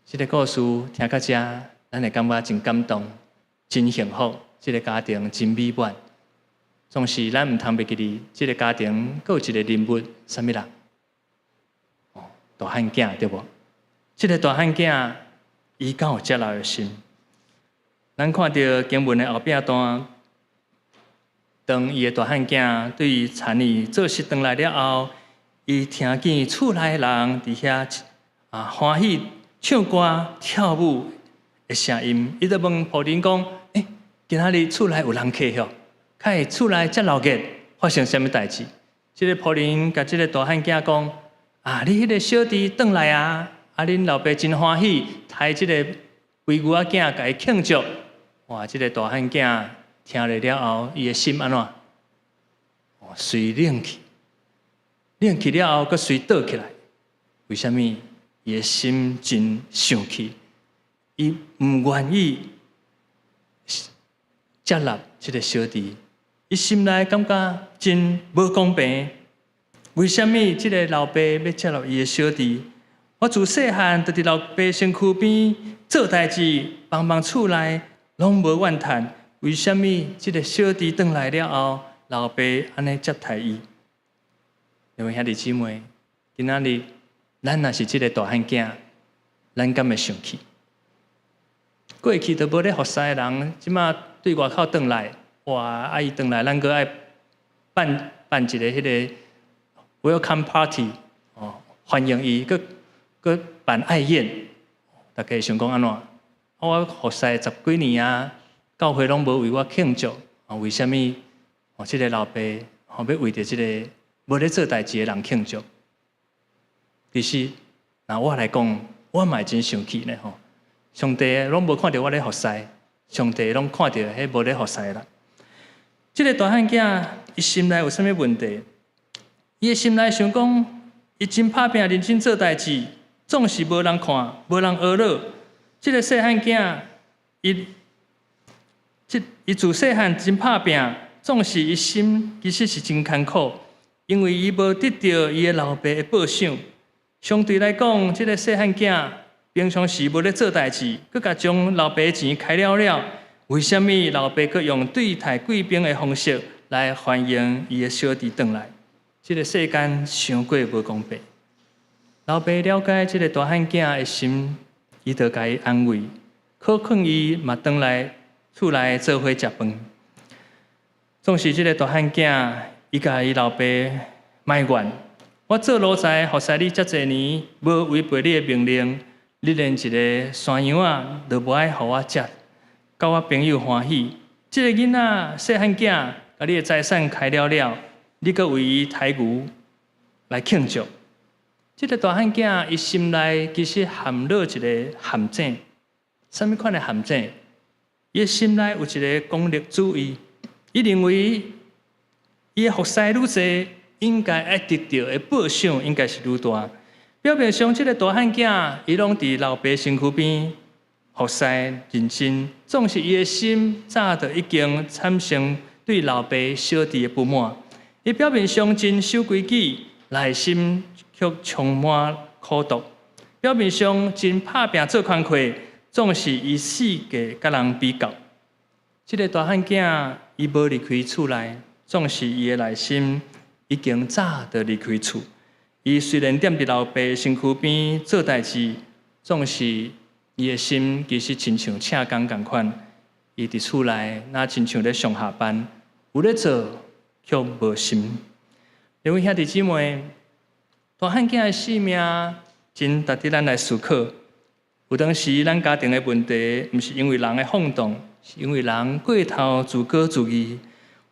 這个故事聽到遮，咱會感覺真感動、真幸福，這个家庭真美滿。總是咱毋通袂記得，這个家庭閣有一个人物，啥物人？哦，大漢囝對無？這个大漢囝，伊敢有接納的心？咱看著經文的後壁段，當伊的大漢囝對田裡做穡轉來了後，伊聽見厝內人佇遐啊歡喜唱歌跳舞的聲音，伊就問僕人講：欸，今仔日厝內有人客吼？較會厝內遮鬧熱，發生啥物代誌？這个僕人共這个大漢囝講：啊，你彼个小弟轉來啊！啊，恁老爸真歡喜，刣這个肥牛仔囝共伊慶祝。哇！這个大漢囝聽了了後，伊的心按怎？哦，隨冷去，冷去了後，閣隨倒起來。為啥物？伊的心真生氣，伊毋願意接納這个小弟，伊心內感覺真無公平。為啥物這个老爸欲接納伊的小弟？我自細漢就佇老爸身軀邊做代誌，幫忙厝內，攏無怨嘆。為啥物這个小弟轉來了後，老爸按呢接待伊？各位兄弟姊妹，今仔日咱若是這个大漢囝，咱敢會生氣？過去都無咧服侍的人，這馬對外口轉來，哇！啊伊轉來，咱閣愛辦辦一个彼个 welcome party，哦，歡迎伊，閣閣辦愛宴，大家會想講按怎？我服侍十幾年啊，教會攏無為我慶祝，啊，為啥物？哦，這个老爸吼欲為著這个無咧做代誌的人慶祝？其實，若我來講，我嘛會真生氣呢吼。上帝攏無看著我咧服侍，上帝攏看著彼無咧服侍的人。這个大漢囝，伊心內有啥物問題？伊的心內想講，伊真拍拚認真做代誌，總是無人看，無人呵咾。這个細漢囝，伊這伊自細漢真拍拚，總是伊心其實是真艱苦，因為伊無得著伊的老爸的報賞。相對來講，這个細漢囝平常時無咧做代誌，閣共將老爸錢開了了。為啥物老爸閣用對待貴賓的方式來歡迎伊的小弟轉來？這个世間傷過無公平。老爸了解這个大漢囝的心，伊就共伊安慰，苦勸伊嘛轉來厝內做伙食飯。總是這个大漢囝，伊共伊老爸埋怨：我做奴才服侍你遮濟年，無違背你的命令，你連一个山羊仔都無愛予我食，佮我朋友歡喜。這个囡仔細漢囝，共你的財產開了了，你閣為伊刣牛來慶祝。這个大漢囝，伊心內其實陷落一个陷阱。啥物款的陷阱？伊的心內有一个功利主義，伊認為伊的服侍愈濟，應該愛得著的報賞應該是愈大。表面上，這个大漢囝，伊攏佇老爸身軀邊服侍認真，總是伊的心早就已經產生對老爸小弟的不滿。伊表面上真守規矩，內心卻充滿苦毒。表面上真拍拚做工課，總是伊四界佮人比較。這个大漢囝，伊無離開厝內，總是伊的內心已經早就離開厝。伊雖然踮佇老爸身軀邊做代誌，總是伊的心其實親像車工仝款。伊佇厝內，若親像咧上下班，有咧做，卻無心。兩位兄弟姊妹，大漢囝的生命真值得咱來思考。有當時，咱家庭的問題，毋是因為人的放蕩，是因為人過頭自高自義。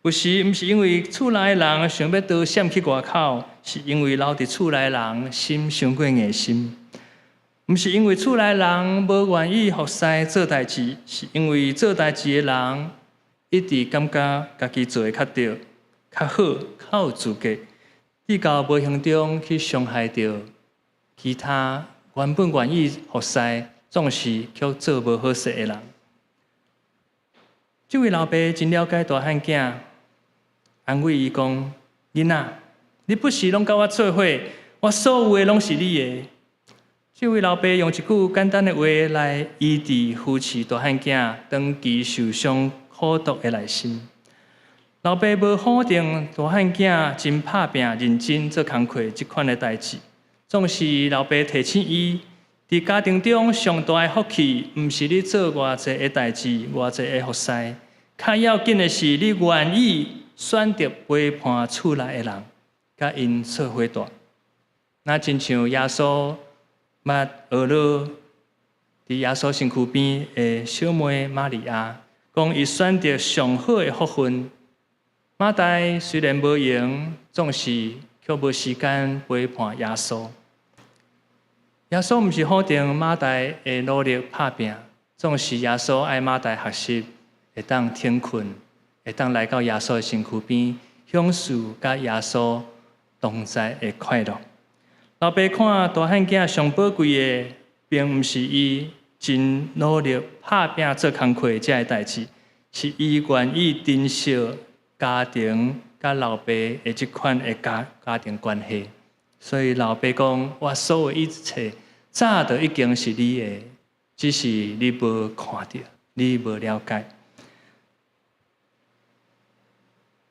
有時毋是因為厝內的人想欲逃閃去外口，是因為留佇厝內的人心傷過硬心。毋是因為厝內人無願意服侍做代誌，是因為做代誌的人一直感覺家己做的較對、較好、較有資格，至到無形中去傷害著其他原本願意服侍，總是卻做無好勢的人。這位老爸真了解大漢囝，安慰伊講：囡仔，你不時攏佮我做伙，我所有的攏是你的。這位老爸用一句簡單的話來醫治扶持大漢囝長期受傷苦毒的內心。老爸無否定大漢囝真拍拚認真做工課這款的代誌，總是老爸提醒伊，佇家庭中上大的福氣，毋是你做偌濟的代誌，偌濟的服侍，較要緊的是你願意選擇陪伴厝內的人，佮𪜶做伙蹛。若親像耶穌捌學了佇耶穌身軀邊的小妹瑪利亞，講伊選擇上好的福分。馬大雖然無閒，總是卻無時間陪伴耶穌。耶穌毋是否定馬大的努力拍拚，總是耶穌愛馬大學習，會當停睏，會當來到耶穌的身軀邊，享受佮耶穌同在的快樂。老爸看大漢囝上寶貴的，並毋是伊真努力拍拚做工課這个代誌，是伊願意珍惜家庭佮老爸的這款的家庭關係。所以老爸講：我所有一切早就已經是你的，只是你無看著，你無了解。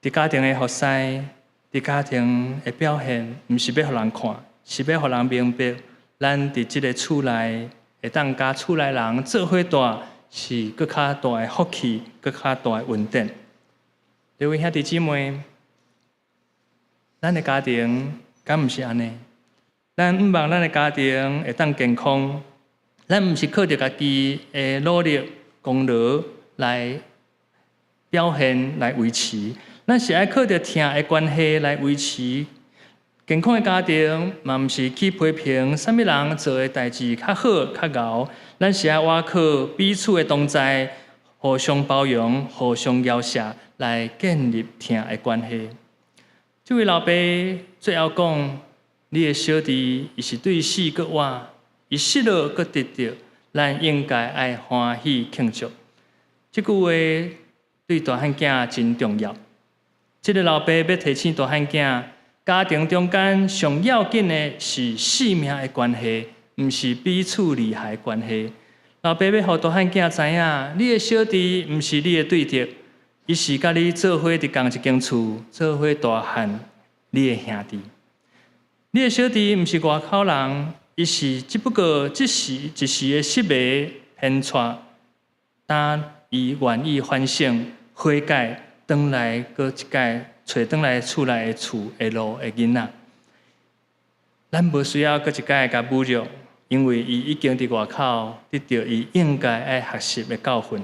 佇家庭的服侍，佇家庭的表現，毋是欲予人看，是欲予人明白，咱佇這个厝內會當佮厝內人做伙蹛，是閣較大的福氣，閣較大的恩典。各位兄弟姊妹，咱的家庭敢毋是按呢？咱向望咱的家庭會當健康，咱毋是靠著家己的努力功勞來表現來維持，咱是愛靠著疼的關係來維持健康的家庭，嘛毋是去批評啥物人做的代誌較好較𠢕，咱是愛倚靠彼此的同在，互相包容、互相饒恕，來建立疼的關係。這位老爸最後講：你的小弟，伊是對死閣活，伊失落閣得著，咱應該愛歡喜慶祝。這句話對大漢囝真重要。這个老爸欲提醒大漢囝，家庭中間上要緊的是性命的關係，毋是彼此利害關係。老爸欲予大漢囝知影，你的小弟毋是你的對敵，伊是佮你做伙佇仝一間厝，做伙大漢，你的兄弟。你的小弟毋是外口人，伊是只不過這時一時的失迷偏錯，當伊願意反省悔改，轉來閣一擺揣轉來厝內的厝的路的囡仔。咱無需要閣一擺共侮辱，因為伊已經佇外口得著伊應該愛學習的教訓。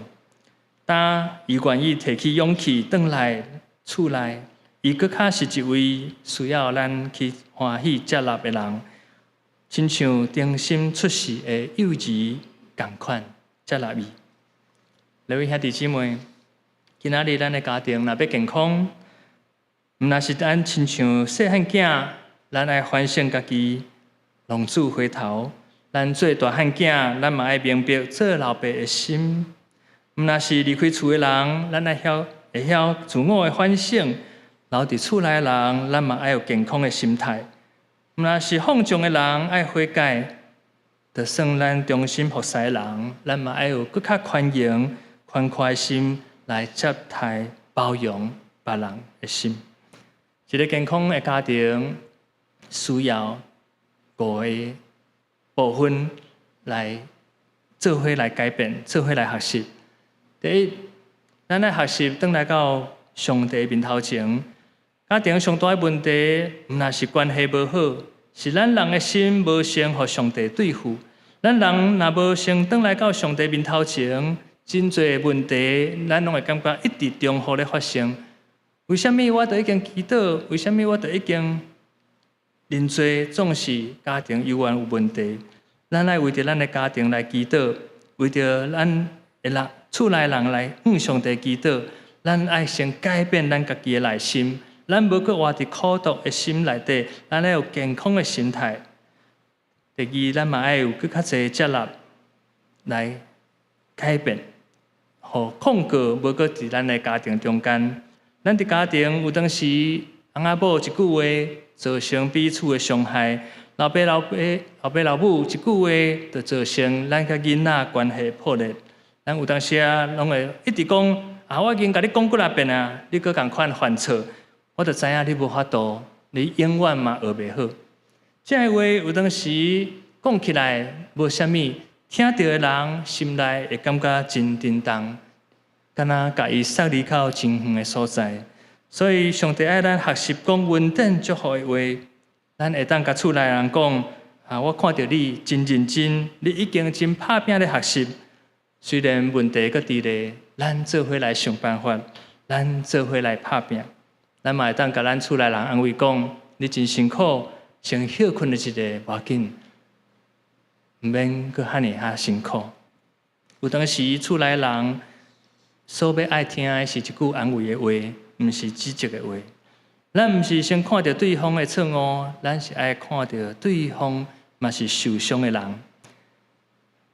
當伊願意提起勇氣轉來厝內，伊閣較是一位需要咱去歡喜接納的人，親像重新出世的幼兒仝款接納伊。各位兄弟姊妹，今仔日咱的家庭若欲健康，毋若是咱親像細漢囝，咱愛反省家己，浪子回頭。咱做大漢囝，咱嘛愛明白做老爸的心。毋若是離開厝的人，咱愛曉會曉自我的反省；留佇厝內的人，咱嘛愛有健康的心態。毋若是放縱的人，愛悔改。就算咱忠心服侍的人，咱嘛愛有閣較寬容、寬闊的心來接待、包容別人的心。一个健康的家庭需要五个部分來做伙來改變，做伙來學習。第一，咱愛學習轉來到上帝面頭前。家庭上大的問題，毋若是關係無好，是咱人的心無先予上帝對付。咱人若無先轉來到上帝面頭前，真濟問題，咱攏會感覺一直重複咧發生。為啥物我都已經祈禱？為啥物我都已經認罪？總是家庭猶原有問題。咱愛為著咱的家庭來祈禱，為著咱的人厝內人來向上帝祈禱。咱愛先改變咱家己的內心，咱無閣活佇苦毒的心內底，咱愛有健康的心態。第二，咱嘛愛有閣較濟接納來改變，予控告無閣佇咱的家庭中間。咱佇家庭有當時，翁仔某一句話造成彼此的傷害，老爸老母一句話就造成咱佮囡仔關係破裂。咱有當時啊，攏會一直講啊，我已經共你講幾若遍啊，你閣仝款犯錯，我就知影你無法度，你永遠嘛學袂好。這个話有當時講起來無啥物，聽著的人心內會感覺真沉重，敢若共伊捒離到真遠的所在。所以上帝愛咱學習講恩典祝福的話，咱會當共厝內人講啊，我看著你真認真，你已經真拍拚咧學習。雖然問題閣佇咧，咱做伙來想辦法，咱做伙來拍拚。咱嘛會當共咱厝內人安慰講，你真辛苦，先歇睏一下，無要緊，毋免閣遐爾仔辛苦。有當時厝內人所欲愛聽的是一句安慰的話，毋是指責的話。咱毋是先看著對方的錯誤，咱是愛看著對方嘛是受傷的人。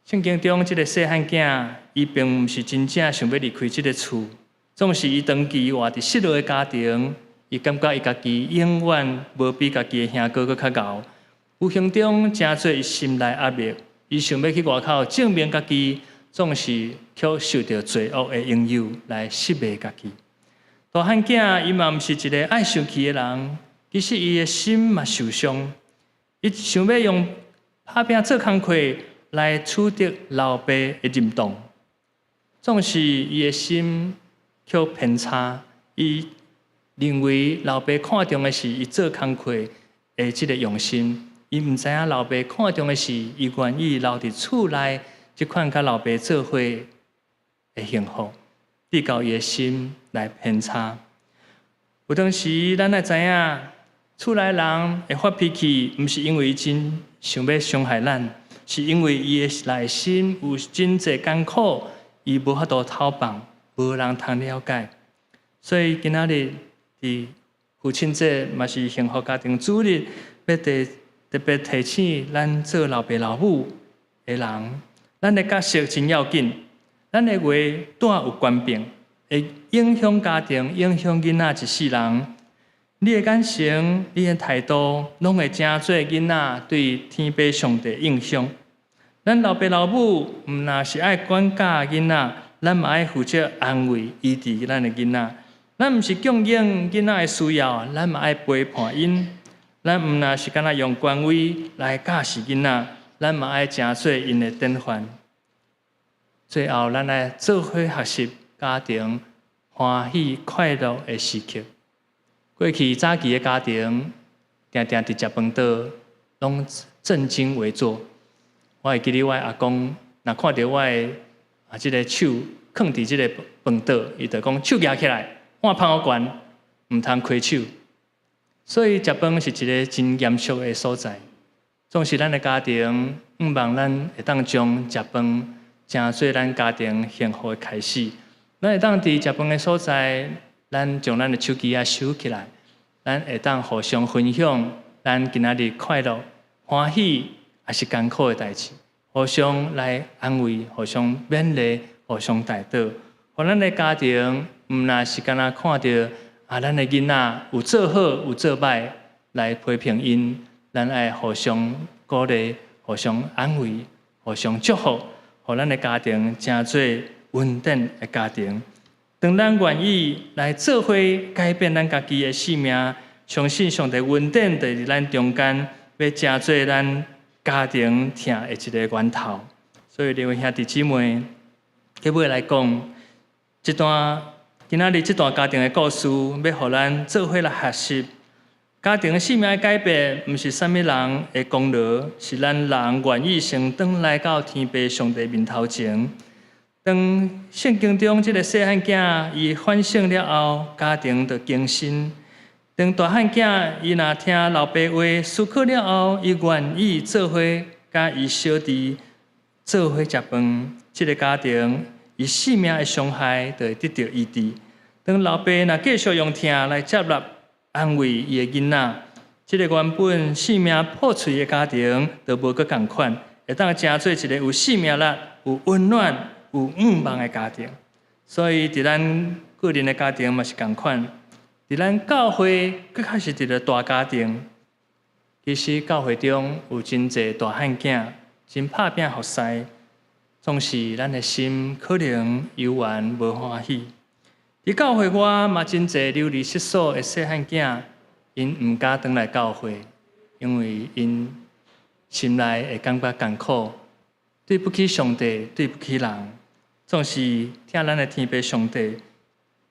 聖經中這个細漢囝，伊並毋是真正想欲離開這个厝，總是伊長期活佇失落的家庭，伊感覺伊家己永遠無比家己的兄哥閣較𠢕。無形中成做伊心內壓力，伊想欲去外口證明家己，總是卻受著罪惡的引誘來失敗家己。大漢囝伊嘛毋是一个愛生氣的人，其實伊的心嘛受傷，伊想欲用拍拚做工課來取得老爸的認同，總是伊的心卻偏差，伊認為老爸看重的是伊做工課的這个用心，伊毋知影老爸看重的是伊願意留佇厝內這款佮老爸做伙的幸福，直到伊的心來偏差。有當時咱愛知影，厝內人會發脾氣，毋是因為伊真想欲傷害咱，是因為伊的內心有真濟艱苦，伊無法度透放，無人通了解。所以今仔日佇父親節，嘛是幸福家庭主日，欲特別提醒咱做老爸老母的人，咱的角色真要緊，咱的話帶有權柄，會影響家庭，影響囡仔一世人。你的眼神、你的態度，攏會成做囡仔對天父上帝印象。咱老爸老母毋若是愛管教囡仔，咱嘛愛負責安慰、醫治咱的囡仔。咱毋是供應囡仔的需要，咱嘛愛陪伴𪜶。咱毋若是干焦用權威來教示囡仔，咱嘛愛成做𪜶的典範。最後，咱來做伙學習家庭歡喜快樂的時刻。過去早期的家庭，定定佇食飯桌，攏正襟危坐。我會記得我的阿公，若看著我的啊這个手囥佇這个飯桌，伊就講手舉起來，碗放予懸，毋通開手。所以食飯是一个真嚴肅的所在。總是咱的家庭，向望咱會當將食飯成做咱家庭幸福的開始。咱會當佇食飯的所在，咱將咱的手機仔收起來，咱會當互相分享咱今仔日快樂、歡喜抑是艱苦的代誌，互相來安慰，互相勉勵，互相代禱。予咱的家庭，毋若是干焦看著啊，咱的囡仔有做好有做䆀來批評𪜶，咱愛互相鼓勵，互相安慰，互相祝福，予咱的家庭成做恩典的家庭。當咱願意來做伙改變咱家己的性命，相信上帝恩典佇咱中間，欲成做咱家庭疼的一个源頭。所以，兩位兄弟姊妹，結尾來講，這段今仔日這段家庭的故事，欲予咱做伙來學習。家庭的性命的改變，毋是啥物人的功勞，是咱人願意先轉來到天父上帝面頭前。當聖經中這个細漢囝伊反省了後，家庭就更新。當大漢囝伊若聽老爸話思考了後，伊願意做伙佮伊小弟做伙食飯，這个家庭伊性命的傷害就會得著醫治。當老爸若繼續用疼來接納安慰伊的囡仔，這个原本性命破碎的家庭就無閣仝款，會當成做一个有生命力、有溫暖、有向望的家庭。所以，佇咱個人的家庭嘛是仝款，佇咱教會閣較是一个大家庭。其實教會中有真濟大漢囝，真拍拚服侍，總是咱的心可能猶原無歡喜。佇教會外嘛真濟流離失所的細漢囝，𪜶毋敢轉來教會，因為𪜶心內會感覺艱苦，對不起上帝，對不起人。總是疼咱的天父上帝，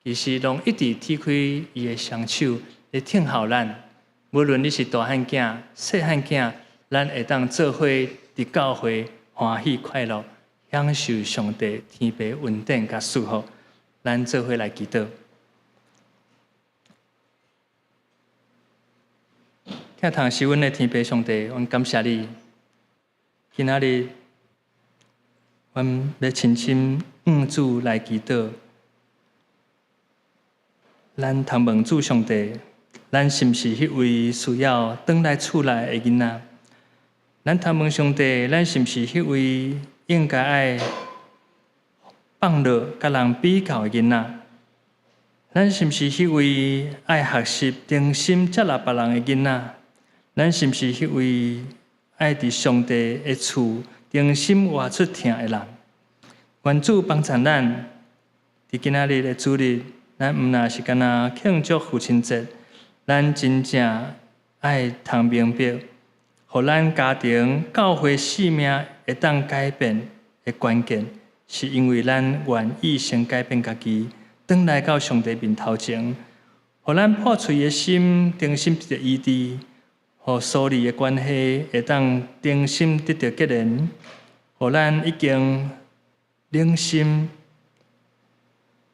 其實攏一直展開伊的雙手來疼候咱。無論你是大漢囝、細漢囝，咱會當做伙佇教會歡喜快樂，享受上帝天父恩典佮祝福。咱做伙來祈禱。疼痛惜阮的天父上帝，阮感謝你。今仔日，阮欲深深向主來祈禱。咱通問主上帝，咱是毋是彼位需要轉來厝內的囡仔？咱通問上帝，咱是毋是彼位應該愛放落佮人比較的囡仔？咱是毋是彼位愛學習忠心接納別人的囡仔？咱是毋是彼位愛佇上帝的厝忠心活出疼的人？願主幫助咱，佇今仔日的主日，咱毋若是干焦慶祝父親節，咱真正愛通明白，予咱家庭、教會性命會當改變的關鍵，是因為咱願意先改變家己，轉來到上帝面頭前，予咱破碎的心重新得著醫治，予疏離的關係會當重新得著結連，予咱已經冷心、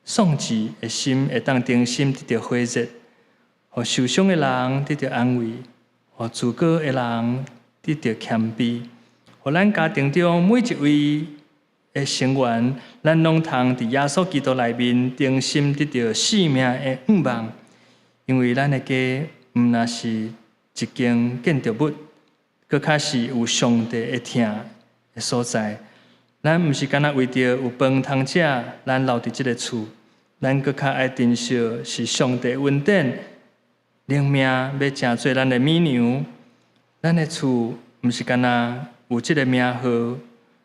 喪志的心會當重新得著火熱，予受傷的人得著安慰，予自高的人得著謙卑，予咱家庭中每一位的成員，咱攏通佇耶穌基督內面重新得著生命的向望，因為咱的家毋若是一間建築物，閣較是有上帝的疼的所在。咱毋是干焦為著有飯通食，咱留佇這个厝，咱閣較愛珍惜是上帝恩典，靈命欲成做咱的乳娘。咱的厝毋是干焦有這个名號，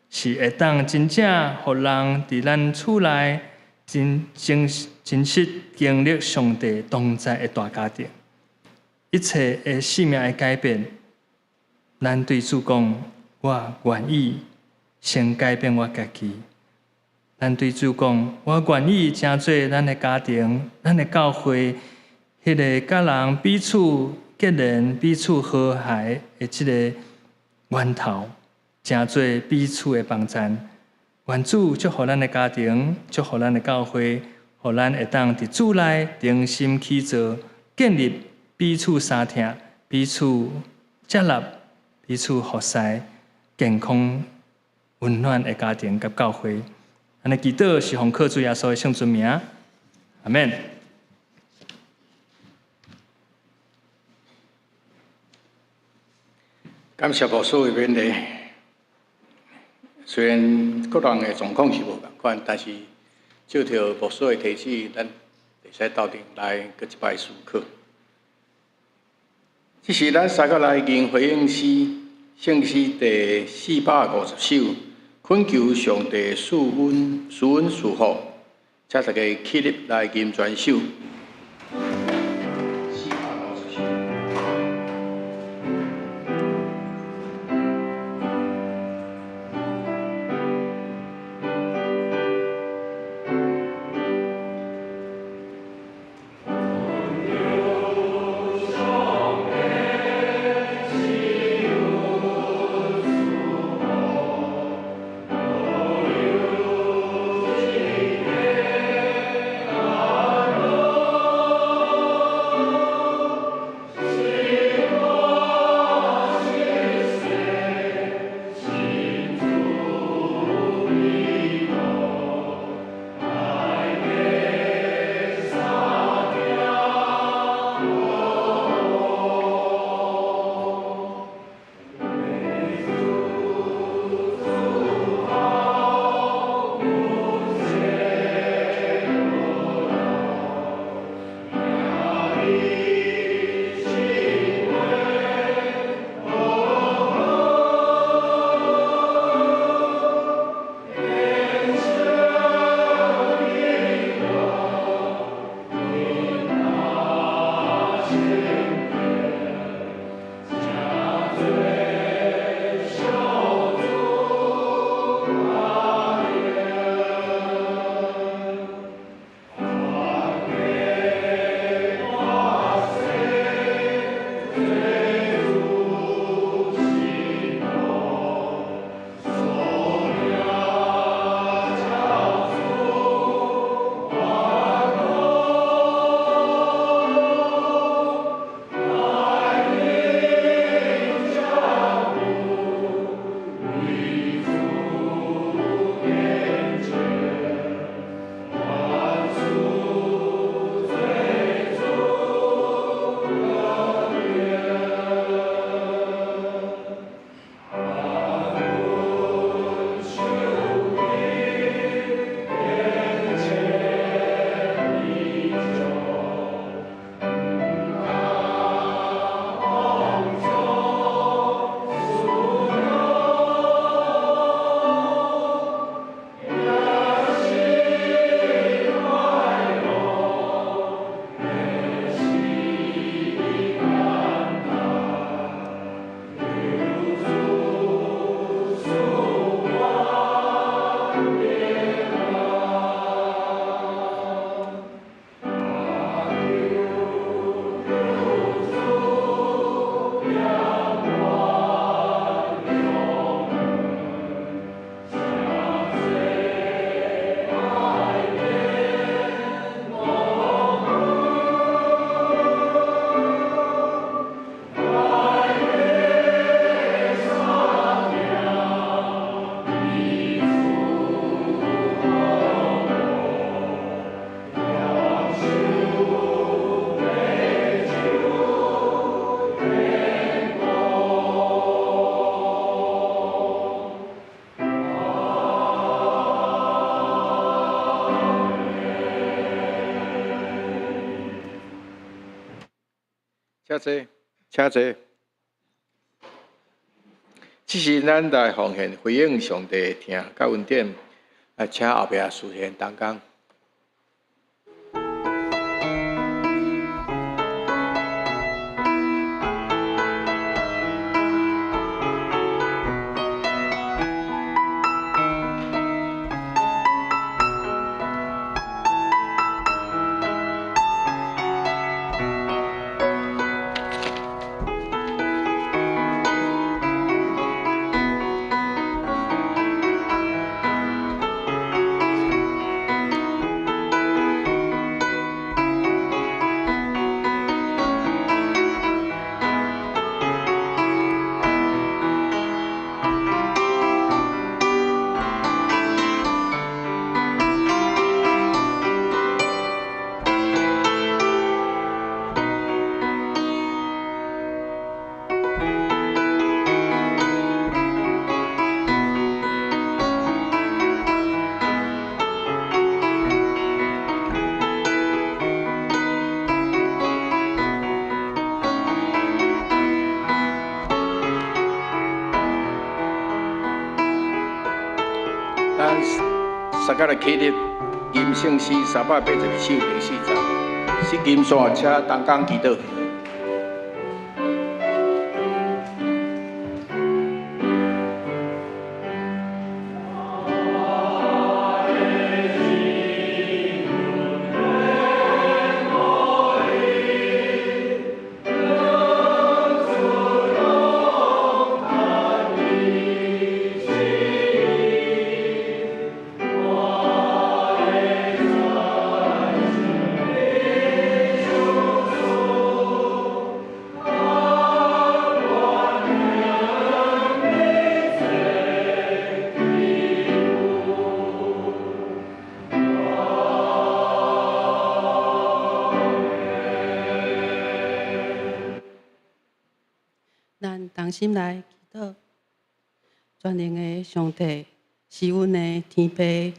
是會當真正予人佇咱厝內真真真實經歷上帝同在的大家庭。一切的生命的改變，咱對主講：我願意先改變我家己。咱對主講：我願意成做咱的家庭、咱的教會，彼个佮人彼此結連、彼此和諧的這个源頭，成做彼此的幫贊。願主祝福咱的家庭，祝福咱的教會，予咱會當佇主內重新起造，建立彼此相疼、彼此接納、彼此服侍、健康、溫暖的家庭佮教會。按呢祈禱是奉靠主耶穌的聖尊名，阿們。感謝牧師的勉勵。雖然各人的狀況是無仝款，但是借著牧師的提醒，咱會使鬥陣來閣一擺思考。這是咱三個來吟回應詩，聖詩第450首，懇求上帝賜阮賜阮賜福，請大家起立來吟全首。450首。請坐，請坐。這是咱來奉獻回應上帝疼佮恩典，來請後壁司獻同工。工來起立，吟聖詩382首第四節，是吟線，請同工祈禱。咱同心來祈禱，全能的上帝是阮的天父，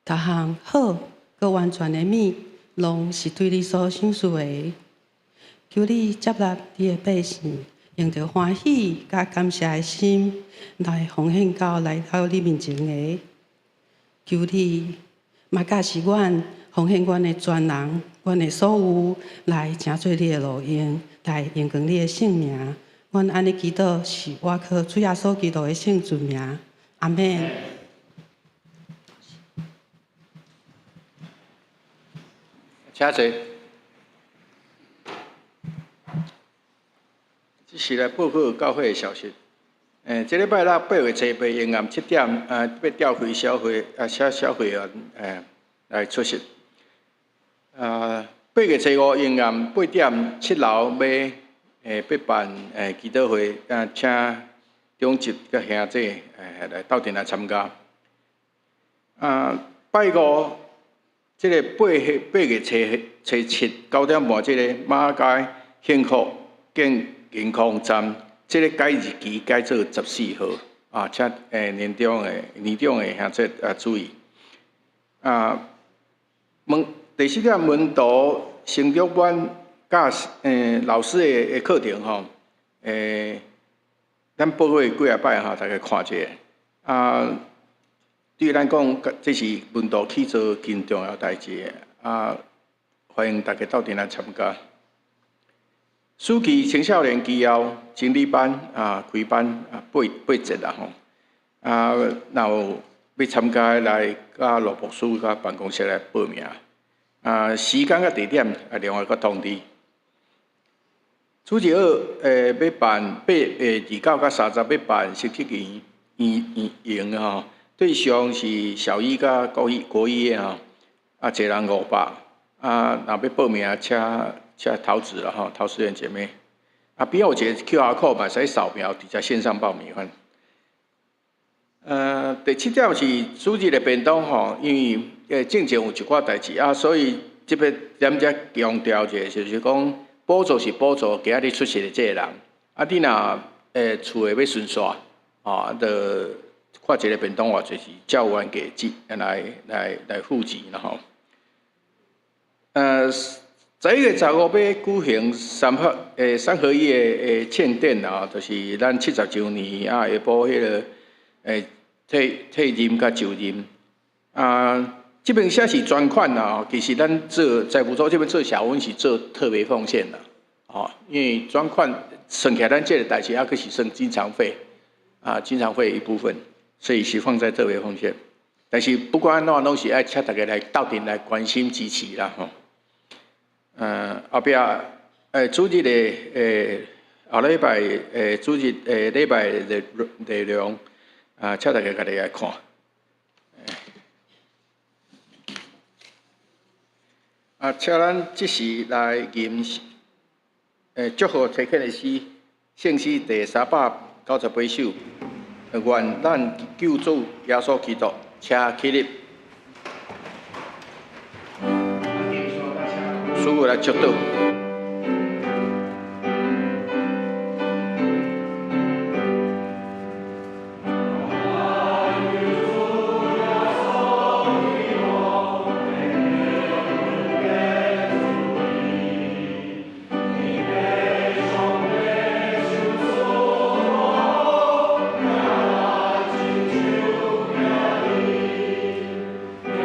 逐項好、閣完全的物，攏是對你所賞賜的。求你接納你的百姓，用著歡喜佮感謝的心來奉獻到來到你面前的。求你嘛教示阮奉獻阮的全人、阮的所有，來成做你的路用，來榮光你的聖名。阮按呢祈禱，是倚靠主耶穌基督的聖尊名。阿們。請坐。這是來報告教會的消息。這禮拜六8月初8下暗7點，欲召開小會，請小會員來出席。8月初5下暗8點7樓欲辦祈禱會，請長執佮兄姐來鬥陣來參加。拜五，這个8月初7 9點半，這个馬偕幸福健健康站，這个改日期改做14號，請年長的兄姐注意。第四點門徒成長班教老師的課程吼，咱報告幾仔擺吼，大家看一下。對咱講，這是門徒去做真重要代誌。歡迎大家鬥陣來參加。暑期青少年基要整理班開班八節啦吼。若有欲參加的來，佮羅牧師佮辦公室來報名。時間佮地點另外閣通知。主日學欲辦8月29佮30欲辦實習營營吼，對象是小一佮國一的吼，一人500，若欲報名，請桃子啦吼，桃子園姐妹。邊有一個 QR code 嘛，會使掃描，直接線上報名。第七點是主日的便當吼，因為進前有一寡代誌啊，所以這邊點遮強調一下，就是講補助是補助今仔日出席的這个人，你若厝的欲巡煞，就看一个便當偌濟是照阮價錢來付錢啦吼。11月15欲舉行三合一的慶典啦，就是咱70週年下晡彼个退任佮就任。這邊寫是專款啦，其實咱做財務組這邊做小阮是做特別奉獻啦，因為專款算起來咱這個代誌猶閣是算經常費，經常費一部分，所以是放在特別奉獻。但是不管按怎，攏是愛請大家來鬥陣來關心支持啦，吼。後壁主日的後禮拜主日禮拜的內容，請大家家己來看。請咱這時來吟祝賀提肯的詩，聖詩第398首，願咱救主耶穌基督，請起立。師傅來祝禱。耶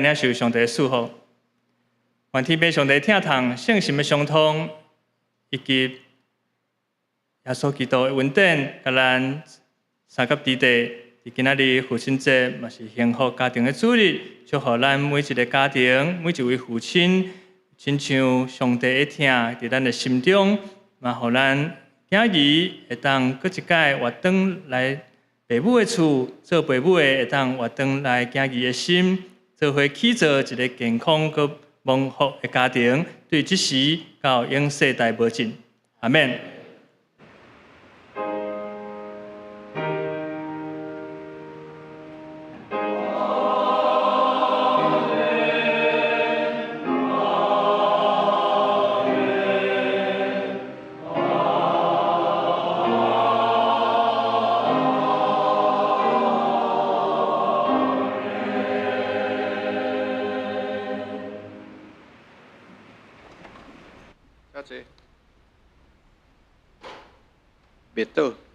領受上帝的祝福。願天父上帝疼痛、聖神的相通，以及耶穌基督的恩典，佮咱相佮佇地。佇今仔日父親節，嘛是幸福家庭的主日，祝福咱每一个家庭、每一位父親，親像上帝的疼佇咱的心中，嘛予咱囝兒會當閣一擺活轉來爸母的厝，做爸母的會當活轉來囝兒的心，做伙起造一个健康閣蒙福的家庭，對這時到永世代無盡。阿們。請坐。滅倒。